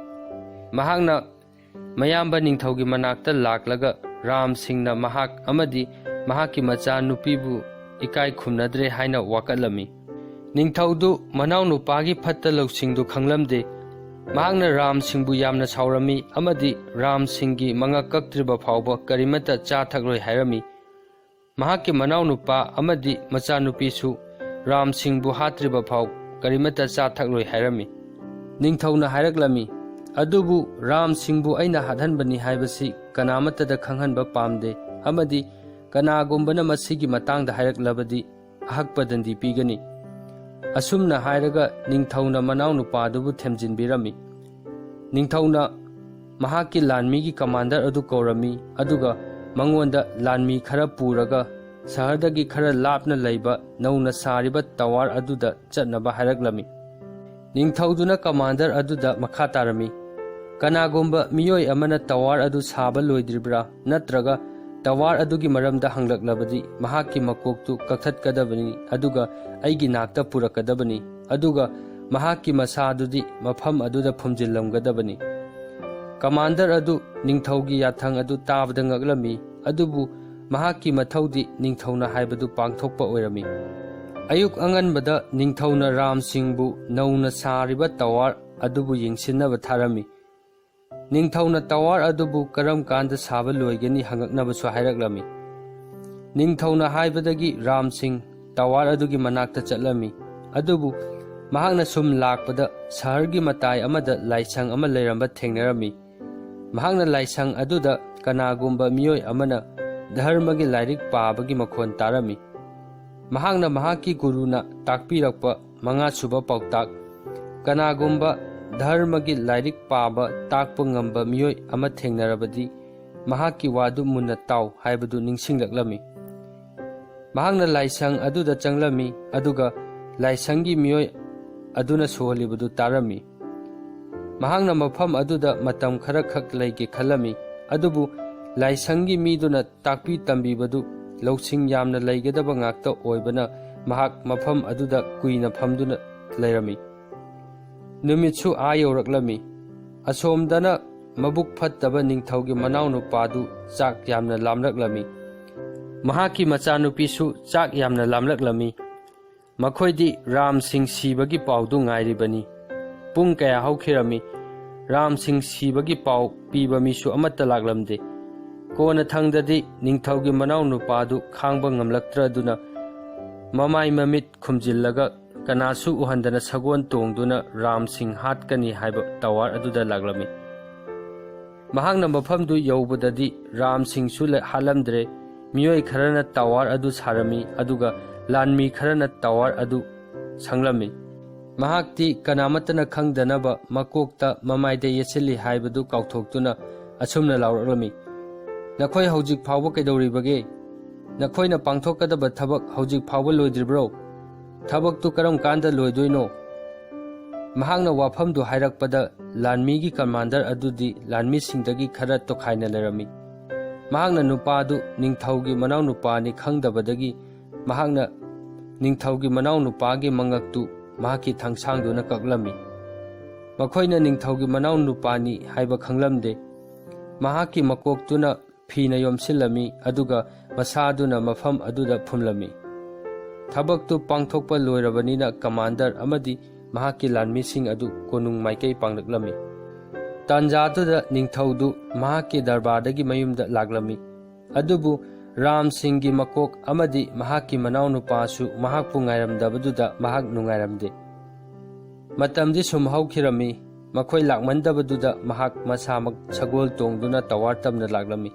ꯃꯍꯥꯛꯅ ꯃꯌꯥꯝꯕ ꯅꯤꯡꯊꯧꯒꯤ ꯃꯅꯥꯛꯇ ꯂꯥꯛꯂꯒ ꯔꯥꯝ ꯁꯤꯡꯅ ꯃꯍꯥꯛ ꯑꯃꯗꯤ ꯃꯍꯥꯛꯀꯤ ꯃꯆꯥ ꯅꯨꯄꯤꯕꯨ ꯏꯀꯥꯏ ꯈꯨꯝꯅꯗ꯭ꯔꯦ ꯍꯥꯏꯅ ꯋꯥꯀꯠꯂꯝꯃꯤ꯫ ꯅꯤꯡꯊꯧꯗꯨ ꯃꯅꯥꯎ ꯅꯨꯄꯥꯒꯤ ꯐꯠꯇ ꯂꯧꯁꯤꯡꯗꯨ ꯈꯪꯂꯝꯗꯦ꯫ ꯃꯍꯥꯛꯅ ꯔꯥꯝ ꯁꯤꯡꯕꯨ ꯌꯥꯝꯅ ꯁꯥꯎꯔꯝꯃꯤ ꯑꯃꯗꯤ ꯔꯥꯝ ꯁꯤꯡꯒꯤ ꯃꯉꯛ ꯀꯛꯇ꯭ꯔꯤꯕ ꯐꯥꯎꯕ ꯀꯔꯤꯃꯠꯇ ꯆꯥ ꯊꯛꯂꯣꯏ ꯍꯥꯏꯔꯝꯃꯤ꯫ ꯃꯍꯥꯛꯀꯤ ꯃꯅꯥꯎꯅꯨꯄꯥ ꯑꯃꯗꯤ ꯃꯆꯥꯅꯨꯄꯤꯁꯨ ꯔꯥꯝ ꯁꯤꯡꯕꯨ ꯍꯥꯠꯇ꯭ꯔꯤꯕ ꯐꯥꯎ ꯀꯔꯤꯃꯠꯇ ꯆꯥ ꯊꯛꯂꯣꯏ ꯍꯥꯏꯔꯝꯃꯤ꯫ ꯅꯤꯡꯊꯧꯅ ꯍꯥꯏꯔꯛꯂꯝꯃꯤ, "ꯑꯗꯨꯕꯨ ꯔꯥꯝ ꯁꯤꯡꯕꯨ ꯑꯩꯅ ꯍꯥꯠꯍꯟꯕꯅꯤ ꯍꯥꯏꯕꯁꯤ ꯀꯅꯥꯃꯠꯇꯗ ꯈꯪꯍꯟꯕ ꯄꯥꯝꯗꯦ, ꯑꯃꯗꯤ ꯀꯅꯥꯒꯨꯝꯕꯅ ꯃꯁꯤꯒꯤ ꯃꯇꯥꯡꯗ ꯍꯥꯏꯔꯛꯂꯕꯗꯤ ꯑꯍꯛꯄ ꯗꯟꯗꯤ ꯄꯤꯒꯅꯤ꯫" ꯑꯁꯨꯝꯅ ꯍꯥꯏꯔꯒ ꯅꯤꯡꯊꯧꯅ ꯃꯅꯥꯎꯅꯨꯄꯥꯗꯨꯕꯨ ꯊꯦꯝꯖꯤꯟꯕꯤꯔꯝꯃꯤ꯫ ꯅꯤꯡꯊꯧꯅ ꯃꯍꯥꯛꯀꯤ ꯂꯥꯟꯃꯤꯒꯤ ꯀꯃꯥꯟꯗꯔ ꯑꯗꯨ ꯀꯧꯔꯝꯃꯤ, ꯑꯗꯨꯒ ꯃꯉꯣꯟꯗ ꯂꯥꯟꯃꯤ ꯈꯔ ꯄꯨꯔꯒ ꯁꯍꯔꯗꯒꯤ ꯈꯔ ꯂꯥꯞꯅ ꯂꯩꯕ ꯅꯧꯅ ꯁꯥꯔꯤꯕ ꯇꯋꯥꯔ ꯑꯗꯨꯗ ꯆꯠꯅꯕ ꯍꯥꯏꯔꯛꯂꯝꯃꯤ꯫ ꯅꯤꯡꯊꯧꯗꯨꯅ ꯀꯃꯥꯟꯗꯔ ꯑꯗꯨꯗ ꯃꯈꯥ ꯇꯥꯔꯝꯃꯤ, "ꯀꯅꯥꯒꯨꯝꯕ ꯃꯤꯑꯣꯏ ꯑꯃꯅ ꯇꯋꯥꯔ ꯑꯗꯨ ꯁꯥꯕ ꯂꯣꯏꯗ꯭ꯔꯤꯕ꯭ꯔꯥ ꯅꯠꯇ꯭ꯔꯒ ꯇꯋꯥꯔ ꯑꯗꯨꯒꯤ ꯃꯔꯝꯗ ꯍꯪꯂꯛꯂꯕꯗꯤ ꯃꯍꯥꯛꯀꯤ ꯃꯀꯣꯛꯇꯨ ꯀꯛꯊꯠꯀꯗꯕꯅꯤ, ꯑꯗꯨꯒ ꯑꯩꯒꯤ ꯅꯥꯛꯇ ꯄꯨꯔꯛꯀꯗꯕꯅꯤ, ꯑꯗꯨꯒ ꯃꯍꯥꯛꯀꯤ ꯃꯁꯥꯗꯨꯗꯤ ꯃꯐꯝ ꯑꯗꯨꯗ ꯐꯨꯝꯖꯤꯜꯂꯝꯒꯗꯕꯅꯤ꯫" ꯀꯃꯥꯟꯗꯔ ꯑꯗꯨ ꯅꯤꯡꯊꯧꯒꯤ ꯌꯥꯊꯪ ꯑꯗꯨ ꯇꯥꯕꯗ ꯉꯛꯂꯝꯃꯤ, ꯑꯗꯨꯕꯨ ꯃꯍꯥꯛꯀꯤ ꯃꯊꯧꯗꯤ ꯅꯤꯡꯊꯧꯅ ꯍꯥꯏꯕꯗꯨ ꯄꯥꯡꯊꯣꯛꯄ ꯑꯣꯏꯔꯝꯃꯤ꯫ ꯑꯌꯨꯛ ꯑꯉꯟꯕꯗ ꯅꯤꯡꯊꯧꯅ ꯔꯥꯝ ꯁꯤꯡꯕꯨ ꯅꯧꯅ ꯁꯥꯔꯤꯕ ꯇꯋꯥꯔ ꯑꯗꯨꯕꯨ ꯌꯦꯡꯁꯤꯟꯅꯕ ꯊꯥꯔꯝꯃꯤ꯫ ꯅꯤꯡꯊꯧꯅ ꯇꯋꯥꯔ ꯑꯗꯨꯕꯨ ꯀꯔꯝ ꯀꯥꯟꯗ ꯁꯥꯕ ꯂꯣꯏꯒꯅꯤ ꯍꯪꯉꯛꯅꯕꯁꯨ ꯍꯥꯏꯔꯛꯂꯝꯃꯤ꯫ ꯅꯤꯡꯊꯧꯅ ꯍꯥꯏꯕꯗꯒꯤ ꯔꯥꯝ ꯁꯤꯡ ꯇꯋꯥꯔ ꯑꯗꯨꯒꯤ ꯃꯅꯥꯛꯇ ꯆꯠꯂꯝꯃꯤ, ꯑꯗꯨꯕꯨ ꯃꯍꯥꯛꯅ ꯁꯨꯝ ꯂꯥꯛꯄꯗ ꯁꯍꯔꯒꯤ ꯃꯇꯥꯏ ꯑꯃꯗ ꯂꯥꯏꯁꯪ ꯑꯃ ꯂꯩꯔꯝꯕ ꯊꯦꯡꯅꯔꯝꯃꯤ꯫ ꯃꯍꯥꯛꯅ ꯂꯥꯏꯁꯪ ꯑꯗꯨꯗ ꯀꯅꯥꯒꯨꯝꯕ ꯃꯤꯑꯣꯏ ꯑꯃꯅ ꯙꯔꯃꯒꯤ ꯂꯥꯏꯔꯤꯛ ꯄꯥꯕꯒꯤ ꯃꯈꯣꯟ ꯇꯥꯔꯝꯃꯤ꯫ ꯃꯍꯥꯛꯅ ꯃꯍꯥꯛꯀꯤ ꯒꯨꯔꯨꯅ ꯇꯥꯛꯄꯤꯔꯛꯄ ꯃꯉꯥꯁꯨꯕ ꯄꯥꯎꯇꯥꯛ, "ꯀꯅꯥꯒꯨꯝꯕ ꯙꯔꯃꯒꯤ ꯂꯥꯏꯔꯤꯛ ꯄꯥꯕ ꯇꯥꯛꯄ ꯉꯝꯕ ꯃꯤꯑꯣꯏ ꯑꯃ ꯊꯦꯡꯅꯔꯕꯗꯤ ꯃꯍꯥꯛꯀꯤ ꯋꯥꯗꯨ ꯃꯨꯟꯅ ꯇꯥꯎ" ꯍꯥꯏꯕꯗꯨ ꯅꯤꯡꯁꯤꯡꯂꯛꯂꯝꯃꯤ꯫ ꯃꯍꯥꯛꯅ ꯂꯥꯏꯁꯪ ꯑꯗꯨꯗ ꯆꯪꯂꯝꯃꯤ, ꯑꯗꯨꯒ ꯂꯥꯏꯁꯪꯒꯤ ꯃꯤꯑꯣꯏ ꯑꯗꯨꯅ ꯁꯣꯍꯜꯂꯤꯕꯗꯨ ꯇꯥꯔꯝꯃꯤ꯫ ꯃꯍꯥꯛꯅ ꯃꯐꯝ ꯑꯗꯨꯗ ꯃꯇꯝ ꯈꯔꯈꯛ ꯂꯩꯒꯦ ꯈꯜꯂꯝꯃꯤ, ꯑꯗꯨꯕꯨ ꯂꯥꯏꯁꯪꯒꯤ ꯃꯤꯗꯨꯅ ꯇꯥꯛꯄꯤ ꯇꯝꯕꯤꯕꯗꯨ ꯂꯧꯁꯤꯡ ꯌꯥꯝꯅ ꯂꯩꯒꯗꯕ ꯉꯥꯛꯇ ꯑꯣꯏꯕꯅ ꯃꯍꯥꯛ ꯃꯐꯝ ꯑꯗꯨꯗ ꯀꯨꯏꯅ ꯐꯝꯗꯨꯅ ꯂꯩꯔꯝꯃꯤ꯫ ꯅꯨꯃꯤꯠꯁꯨ ꯑꯥ ꯌꯧꯔꯛꯂꯝꯃꯤ꯫ ꯑꯁꯣꯝꯗꯅ ꯃꯕꯨꯛ ꯐꯠꯇꯕ ꯅꯤꯡꯊꯧꯒꯤ ꯃꯅꯥꯎꯅꯨꯄꯥꯗꯨ ꯆꯥꯛ ꯌꯥꯝꯅ ꯂꯥꯝꯂꯛꯂꯝꯃꯤ꯫ ꯃꯍꯥꯛꯀꯤ ꯃꯆꯥꯅꯨꯄꯤꯁꯨ ꯆꯥꯛ ꯌꯥꯝꯅ ꯂꯥꯝꯂꯛꯂꯝꯃꯤ꯫ ꯃꯈꯣꯏꯗꯤ ꯔꯥꯝ ꯁꯤꯡ ꯁꯤꯕꯒꯤ ꯄꯥꯎꯗꯨ ꯉꯥꯏꯔꯤꯕꯅꯤ꯫ ꯄꯨꯡ ꯀꯌꯥ ꯍꯧꯈꯤꯔꯝꯃꯤ꯫ ꯔꯥꯝ ꯁꯤꯡ ꯁꯤꯕꯒꯤ ꯄꯥꯎ ꯄꯤꯕ ꯃꯤꯁꯨ ꯑꯃꯠꯇ ꯂꯥꯛꯂꯝꯗꯦ꯫ ꯀꯣꯟꯅꯊꯪꯗꯗꯤ ꯅꯤꯡꯊꯧꯒꯤ ꯃꯅꯥꯎ ꯅꯨꯄꯥꯗꯨ ꯈꯥꯡꯕ ꯉꯝꯂꯛꯇ꯭ꯔꯗꯨꯅ ꯃꯃꯥꯏ ꯃꯃꯤꯠ ꯈꯨꯝꯖꯤꯜꯂꯒ ꯀꯅꯥꯁꯨ ꯎꯍꯟꯗꯅ ꯁꯒꯣꯜ ꯇꯣꯡꯗꯨꯅ ꯔꯥꯝ ꯁꯤꯡ ꯍꯥꯠꯀꯅꯤ ꯍꯥꯏꯕ ꯇꯋꯥꯔ ꯑꯗꯨꯗ ꯂꯥꯛꯂꯝꯃꯤ꯫ ꯃꯍꯥꯛꯅ ꯃꯐꯝꯗꯨ ꯌꯧꯕꯗꯗꯤ ꯔꯥꯝ ꯁꯤꯡꯁꯨ ꯂ-, ꯍꯥꯠꯂꯝꯗ꯭ꯔꯦ꯫ ꯃꯤꯑꯣꯏ ꯈꯔꯅ ꯇꯋꯥꯔ ꯑꯗꯨ ꯁꯥꯔꯝꯃꯤ, ꯑꯗꯨꯒ ꯂꯥꯟꯃꯤ ꯈꯔꯅ ꯇꯋꯥꯔ ꯑꯗꯨ ꯁꯪꯂꯝꯃꯤ꯫ ꯃꯍꯥꯛꯇꯤ ꯀꯅꯥꯃꯠꯇꯅ ꯈꯪꯗꯅꯕ ꯃꯀꯣꯛꯇ ꯃꯃꯥꯏꯗ ꯌꯦꯠꯁꯤꯜꯂꯤ ꯍꯥꯏꯕꯗꯨ ꯀꯥꯎꯊꯣꯛꯇꯨꯅ ꯑꯁꯨꯝꯅ ꯂꯥꯎꯔꯛꯂꯝꯃꯤ, "ꯅꯈꯣꯏ ꯍꯧꯖꯤꯛ ꯐꯥꯎꯕ ꯀꯩꯗꯧꯔꯤꯕꯒꯦ? ꯅꯈꯣꯏꯅ ꯄꯥꯡꯊꯣꯛꯀꯗꯕ ꯊꯕꯛ ꯍꯧꯖꯤꯛ ꯐꯥꯎꯕ ꯂꯣꯏꯗ꯭ꯔꯤꯕ꯭ꯔꯣ? ꯊꯕꯛꯇꯨ ꯀꯔꯝ ꯀꯥꯟꯗ ꯂꯣꯏꯗꯣꯏꯅꯣ?" ꯃꯍꯥꯛꯅ ꯋꯥꯐꯝꯗꯨ ꯍꯥꯏꯔꯛꯄꯗ ꯂꯥꯟꯃꯤꯒꯤ ꯀꯃꯥꯟꯗꯔ ꯑꯗꯨꯗꯤ ꯂꯥꯟꯃꯤꯁꯤꯡꯗꯒꯤ ꯈꯔ ꯇꯣꯈꯥꯏꯅ ꯂꯩꯔꯝꯃꯤ꯫ ꯃꯍꯥꯛꯅ ꯅꯨꯄꯥꯗꯨ ꯅꯤꯡꯊꯧꯒꯤ ꯃꯅꯥꯎꯅꯨꯄꯥꯅꯤ ꯈꯪꯗꯕꯗꯒꯤ ꯃꯍꯥꯛꯅ ꯅꯤꯡꯊꯧꯒꯤ ꯃꯅꯥꯎꯅꯨꯄꯥꯒꯤ ꯃꯉꯛꯇꯨ ꯃꯍꯥꯛꯀꯤ ꯊꯥꯡꯁꯥꯡꯗꯨꯅ ꯀꯛꯂꯝꯃꯤ꯫ ꯃꯈꯣꯏꯅ ꯅꯤꯡꯊꯧꯒꯤ ꯃꯅꯥꯎꯅꯨꯄꯥꯅꯤ ꯍꯥꯏꯕ ꯈꯪꯂꯝꯗꯦ꯫ ꯃꯍꯥꯛꯀꯤ ꯃꯀꯣꯛꯇꯨꯅ ꯐꯤꯅ ꯌꯣꯝꯁꯤꯜꯂꯝꯃꯤ, ꯑꯗꯨꯒ ꯃꯁꯥꯗꯨꯅ ꯃꯐꯝ ꯑꯗꯨꯗ ꯐꯨꯝꯂꯝꯃꯤ꯫ ꯊꯕꯛꯇꯨ ꯄꯥꯡꯊꯣꯛꯄ ꯂꯣꯏꯔꯕꯅꯤꯅ ꯀꯃꯥꯟꯗꯔ ꯑꯃꯗꯤ ꯃꯍꯥꯛꯀꯤ ꯂꯥꯟꯃꯤꯁꯤꯡ ꯑꯗꯨ ꯀꯣꯅꯨꯡ ꯃꯥꯏꯀꯩ ꯄꯥꯡꯂꯛꯂꯝꯃꯤ꯫ ꯇꯥꯟꯖꯥꯗꯨꯗ ꯅꯤꯡꯊꯧꯗꯨ ꯃꯍꯥꯛꯀꯤ ꯗꯔꯕꯥꯔꯗꯒꯤ ꯃꯌꯨꯝꯗ ꯂꯥꯛꯂꯝꯃꯤ꯫ ꯑꯗꯨꯕꯨ ꯔꯥꯝ ꯁꯤꯡꯒꯤ ꯃꯀꯣꯛ ꯑꯃꯗꯤ ꯃꯍꯥꯛꯀꯤ ꯃꯅꯥꯎꯅꯨꯄꯥꯁꯨ ꯃꯍꯥꯛꯄꯨ ꯉꯥꯏꯔꯝꯗꯕꯗꯨꯗ ꯃꯍꯥꯛ ꯅꯨꯡꯉꯥꯏꯔꯝꯗꯦ꯫ ꯃꯇꯝꯗꯤ ꯁꯨꯝ ꯍꯧꯈꯤꯔꯝꯃꯤ꯫ ꯃꯈꯣꯏ ꯂꯥꯛꯃꯟꯗꯕꯗꯨꯗ ꯃꯍꯥꯛ ꯃꯁꯥꯃꯛ ꯁꯒꯣꯜ ꯇꯣꯡꯗꯨꯅ ꯇꯋꯥꯔ ꯇꯝꯅ ꯂꯥꯛꯂꯝꯃꯤ꯫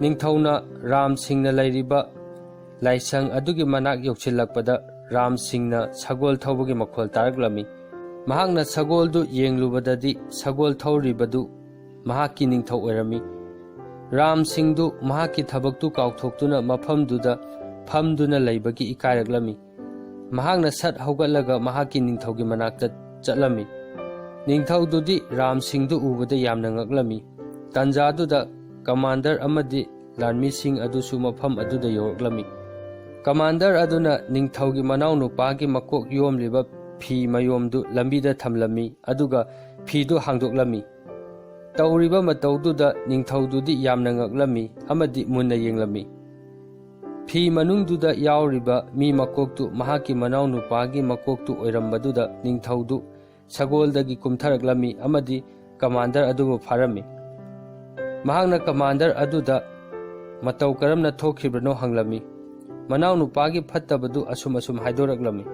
ꯅꯤꯡꯊꯧꯅ ꯔꯥꯝ ꯁꯤꯡꯅ ꯂꯩꯔꯤꯕ ꯂꯥꯏꯁꯪ ꯑꯗꯨꯒꯤ ꯃꯅꯥꯛ ꯌꯧꯁꯤꯜꯂꯛꯄꯗ ꯔꯥꯝ ꯁꯤꯡꯅ ꯁꯒꯣꯜ ꯊꯧꯕꯒꯤ ꯃꯈꯣꯜ ꯇꯥꯔꯛꯂꯝꯃꯤ꯫ ꯃꯍꯥꯛꯅ ꯁꯒꯣꯜꯗꯨ ꯌꯦꯡꯂꯨꯕꯗꯗꯤ ꯁꯒꯣꯜ ꯊꯧꯔꯤꯕꯗꯨ ꯃꯍꯥꯛꯀꯤ ꯅꯤꯡꯊꯧ ꯑꯣꯏꯔꯝꯃꯤ꯫ ꯔꯥꯝ ꯁꯤꯡꯗꯨ ꯃꯍꯥꯛꯀꯤ ꯊꯕꯛꯇꯨ ꯀꯥꯎꯊꯣꯛꯇꯨꯅ ꯃꯐꯝꯗꯨꯗ ꯐꯝꯗꯨꯅ ꯂꯩꯕꯒꯤ ꯏꯀꯥꯏꯔꯛꯂꯝꯃꯤ꯫ ꯃꯍꯥꯛꯅ ꯁꯠ ꯍꯧꯒꯠꯂꯒ ꯃꯍꯥꯛꯀꯤ ꯅꯤꯡꯊꯧꯒꯤ ꯃꯅꯥꯛꯇ ꯆꯠꯂꯝꯃꯤ꯫ ꯅꯤꯡꯊꯧꯗꯨꯗꯤ ꯔꯥꯝ ꯁꯤꯡꯗꯨ ꯎꯕꯗ ꯌꯥꯝꯅ ꯉꯛꯂꯝꯃꯤ꯫ ꯇꯥꯟꯖꯥꯗꯨꯗ ꯀꯃꯥꯟꯗꯔ ꯑꯃꯗꯤ ꯂꯥꯟꯃꯤꯁꯤꯡ ꯑꯗꯨꯁꯨ ꯃꯐꯝ ꯑꯗꯨꯗ ꯌꯧꯔꯛꯂꯝꯃꯤ꯫ ꯀꯃꯥꯟꯗꯔ ꯑꯗꯨꯅ ꯅꯤꯡꯊꯧꯒꯤ ꯃꯅꯥꯎꯅꯨꯄꯥꯒꯤ ꯃꯀꯣꯛ ꯌꯣꯝꯂꯤꯕ ꯐꯤ ꯃꯌꯣꯝꯗꯨ ꯂꯝꯕꯤꯗ ꯊꯝꯂꯝꯃꯤ, ꯑꯗꯨꯒ ꯐꯤꯗꯨ ꯍꯥꯡꯗꯣꯛꯂꯝꯃꯤ꯫ ꯇꯧꯔꯤꯕ ꯃꯇꯧꯗꯨꯗ ꯅꯤꯡꯊꯧꯗꯨꯗꯤ ꯌꯥꯝꯅ ꯉꯛꯂꯝꯃꯤ ꯑꯃꯗꯤ ꯃꯨꯟꯅ ꯌꯦꯡꯂꯝꯃꯤ꯫ ꯐꯤ ꯃꯅꯨꯡꯗꯨꯗ ꯌꯥꯎꯔꯤꯕ ꯃꯤ ꯃꯀꯣꯛꯇꯨ ꯃꯍꯥꯛꯀꯤ ꯃꯅꯥꯎꯅꯨꯄꯥꯒꯤ ꯃꯀꯣꯛꯇꯨ ꯑꯣꯏꯔꯝꯕꯗꯨꯗ ꯅꯤꯡꯊꯧꯗꯨ ꯁꯒꯣꯜꯗꯒꯤ ꯀꯨꯝꯊꯔꯛꯂꯝꯃꯤ ꯑꯃꯗꯤ ꯀꯃꯥꯟꯗꯔ ꯑꯗꯨꯕꯨ ꯐꯥꯔꯝꯃꯤ꯫ ꯃꯍꯥꯛꯅ ꯀꯃꯥꯟꯗꯔ ꯑꯗꯨꯗ ꯃꯇꯧ ꯀꯔꯝꯅ ꯊꯣꯛꯈꯤꯕꯅꯣ ꯍꯪꯂꯝꯃꯤ꯫ ꯃꯅꯥꯎꯅꯨꯄꯥꯒꯤ ꯐꯠꯇꯕꯗꯨ ꯑꯁꯨꯝ ꯑꯁꯨꯝ ꯍꯥꯏꯗꯣꯔꯛꯂꯝꯃꯤ꯫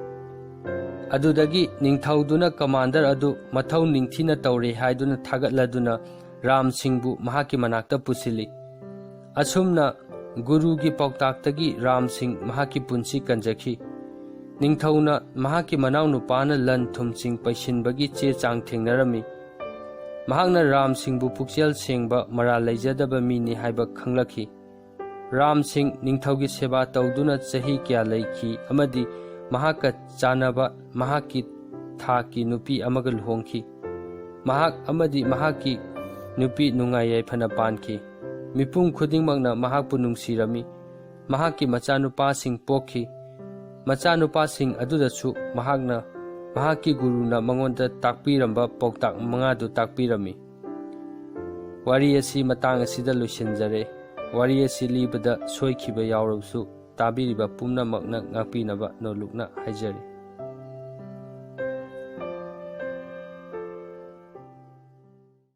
ꯑꯗꯨꯗꯒꯤ ꯅꯤꯡꯊꯧꯗꯨꯅ ꯀꯃꯥꯟꯗꯔ ꯑꯗꯨ ꯃꯊꯧ ꯅꯤꯡꯊꯤꯅ ꯇꯧꯔꯦ ꯍꯥꯏꯗꯨꯅ ꯊꯥꯒꯠꯂꯗꯨꯅ ꯔꯥꯝ ꯁꯤꯡꯕꯨ ꯃꯍꯥꯛꯀꯤ ꯃꯅꯥꯛꯇ ꯄꯨꯁꯤꯜꯂꯤ꯫ ꯑꯁꯨꯝꯅ ꯒꯨꯔꯨꯒꯤ ꯄꯥꯎꯇꯥꯛꯇꯒꯤ ꯔꯥꯝ ꯁꯤꯡ ꯃꯍꯥꯛꯀꯤ ꯄꯨꯟꯁꯤ ꯀꯟꯖꯈꯤ꯫ ꯅꯤꯡꯊꯧꯅ ꯃꯍꯥꯛꯀꯤ ꯃꯅꯥꯎꯅꯨꯄꯥꯅ ꯂꯟ ꯊꯨꯝꯁꯤꯡ ꯄꯩꯁꯤꯟꯕꯒꯤ ꯆꯦ ꯆꯥꯡ ꯊꯦꯡꯅꯔꯝꯃꯤ꯫ ꯃꯍꯥꯛꯅ ꯔꯥꯝ ꯁꯤꯡꯕꯨ ꯄꯨꯛꯆꯦꯜ ꯁꯦꯡꯕ, ꯃꯔꯥꯜ ꯂꯩꯖꯗꯕ ꯃꯤꯅꯤ ꯍꯥꯏꯕ ꯈꯪꯂꯛꯈꯤ꯫ ꯔꯥꯝ ꯁꯤꯡ ꯅꯤꯡꯊꯧꯒꯤ ꯁꯦꯕꯥ ꯇꯧꯗꯨꯅ ꯆꯍꯤ ꯀꯌꯥ ꯂꯩꯈꯤ ꯑꯃꯗꯤ ꯃꯍꯥꯛꯀ ꯆꯥꯟꯅꯕ ꯃꯍꯥꯛꯀꯤ ꯊꯥꯛꯀꯤ ꯅꯨꯄꯤ ꯑꯃꯒ ꯂꯨꯍꯣꯡꯈꯤ꯫ ꯃꯍꯥꯛ ꯑꯃꯗꯤ ꯃꯍꯥꯛꯀꯤ ꯅꯨꯄꯤ ꯅꯨꯡꯉꯥꯏ ꯌꯥꯏꯐꯅ ꯄꯥꯟꯈꯤ꯫ ꯃꯤꯄꯨꯝ ꯈꯨꯗꯤꯡꯃꯛꯅ ꯃꯍꯥꯛꯄꯨ ꯅꯨꯡꯁꯤꯔꯝꯃꯤ꯫ ꯃꯍꯥꯛꯀꯤ ꯃꯆꯥꯅꯨꯄꯥꯁꯤꯡ ꯄꯣꯛꯈꯤ꯫ ꯃꯆꯥꯅꯨꯄꯥꯁꯤꯡ ꯑꯗꯨꯗꯁꯨ ꯃꯍꯥꯛꯅ, ꯃꯍꯥꯛꯀꯤ ꯒꯨꯔꯨꯅ ꯃꯉꯣꯟꯗ ꯇꯥꯛꯄꯤꯔꯝꯕ ꯄꯥꯎꯇꯥꯛ ꯃꯉꯥꯗꯨ ꯇꯥꯛꯄꯤꯔꯝꯃꯤ꯫ ꯋꯥꯔꯤ ꯑꯁꯤ ꯃꯇꯥꯡ ꯑꯁꯤꯗ ꯂꯣꯏꯁꯤꯟꯖꯔꯦ꯫ ꯋꯥꯔꯤ ꯑꯁꯤ ꯂꯤꯕꯗ ꯁꯣꯏꯈꯤꯕ ꯌꯥꯎꯔꯕꯁꯨ ꯇꯥꯕꯤꯔꯤꯕ ꯄꯨꯝꯅꯃꯛꯅ ꯉꯥꯛꯄꯤꯅꯕ ꯅꯣꯜꯂꯨꯛꯅ ꯍꯥꯏꯖꯔꯤ꯫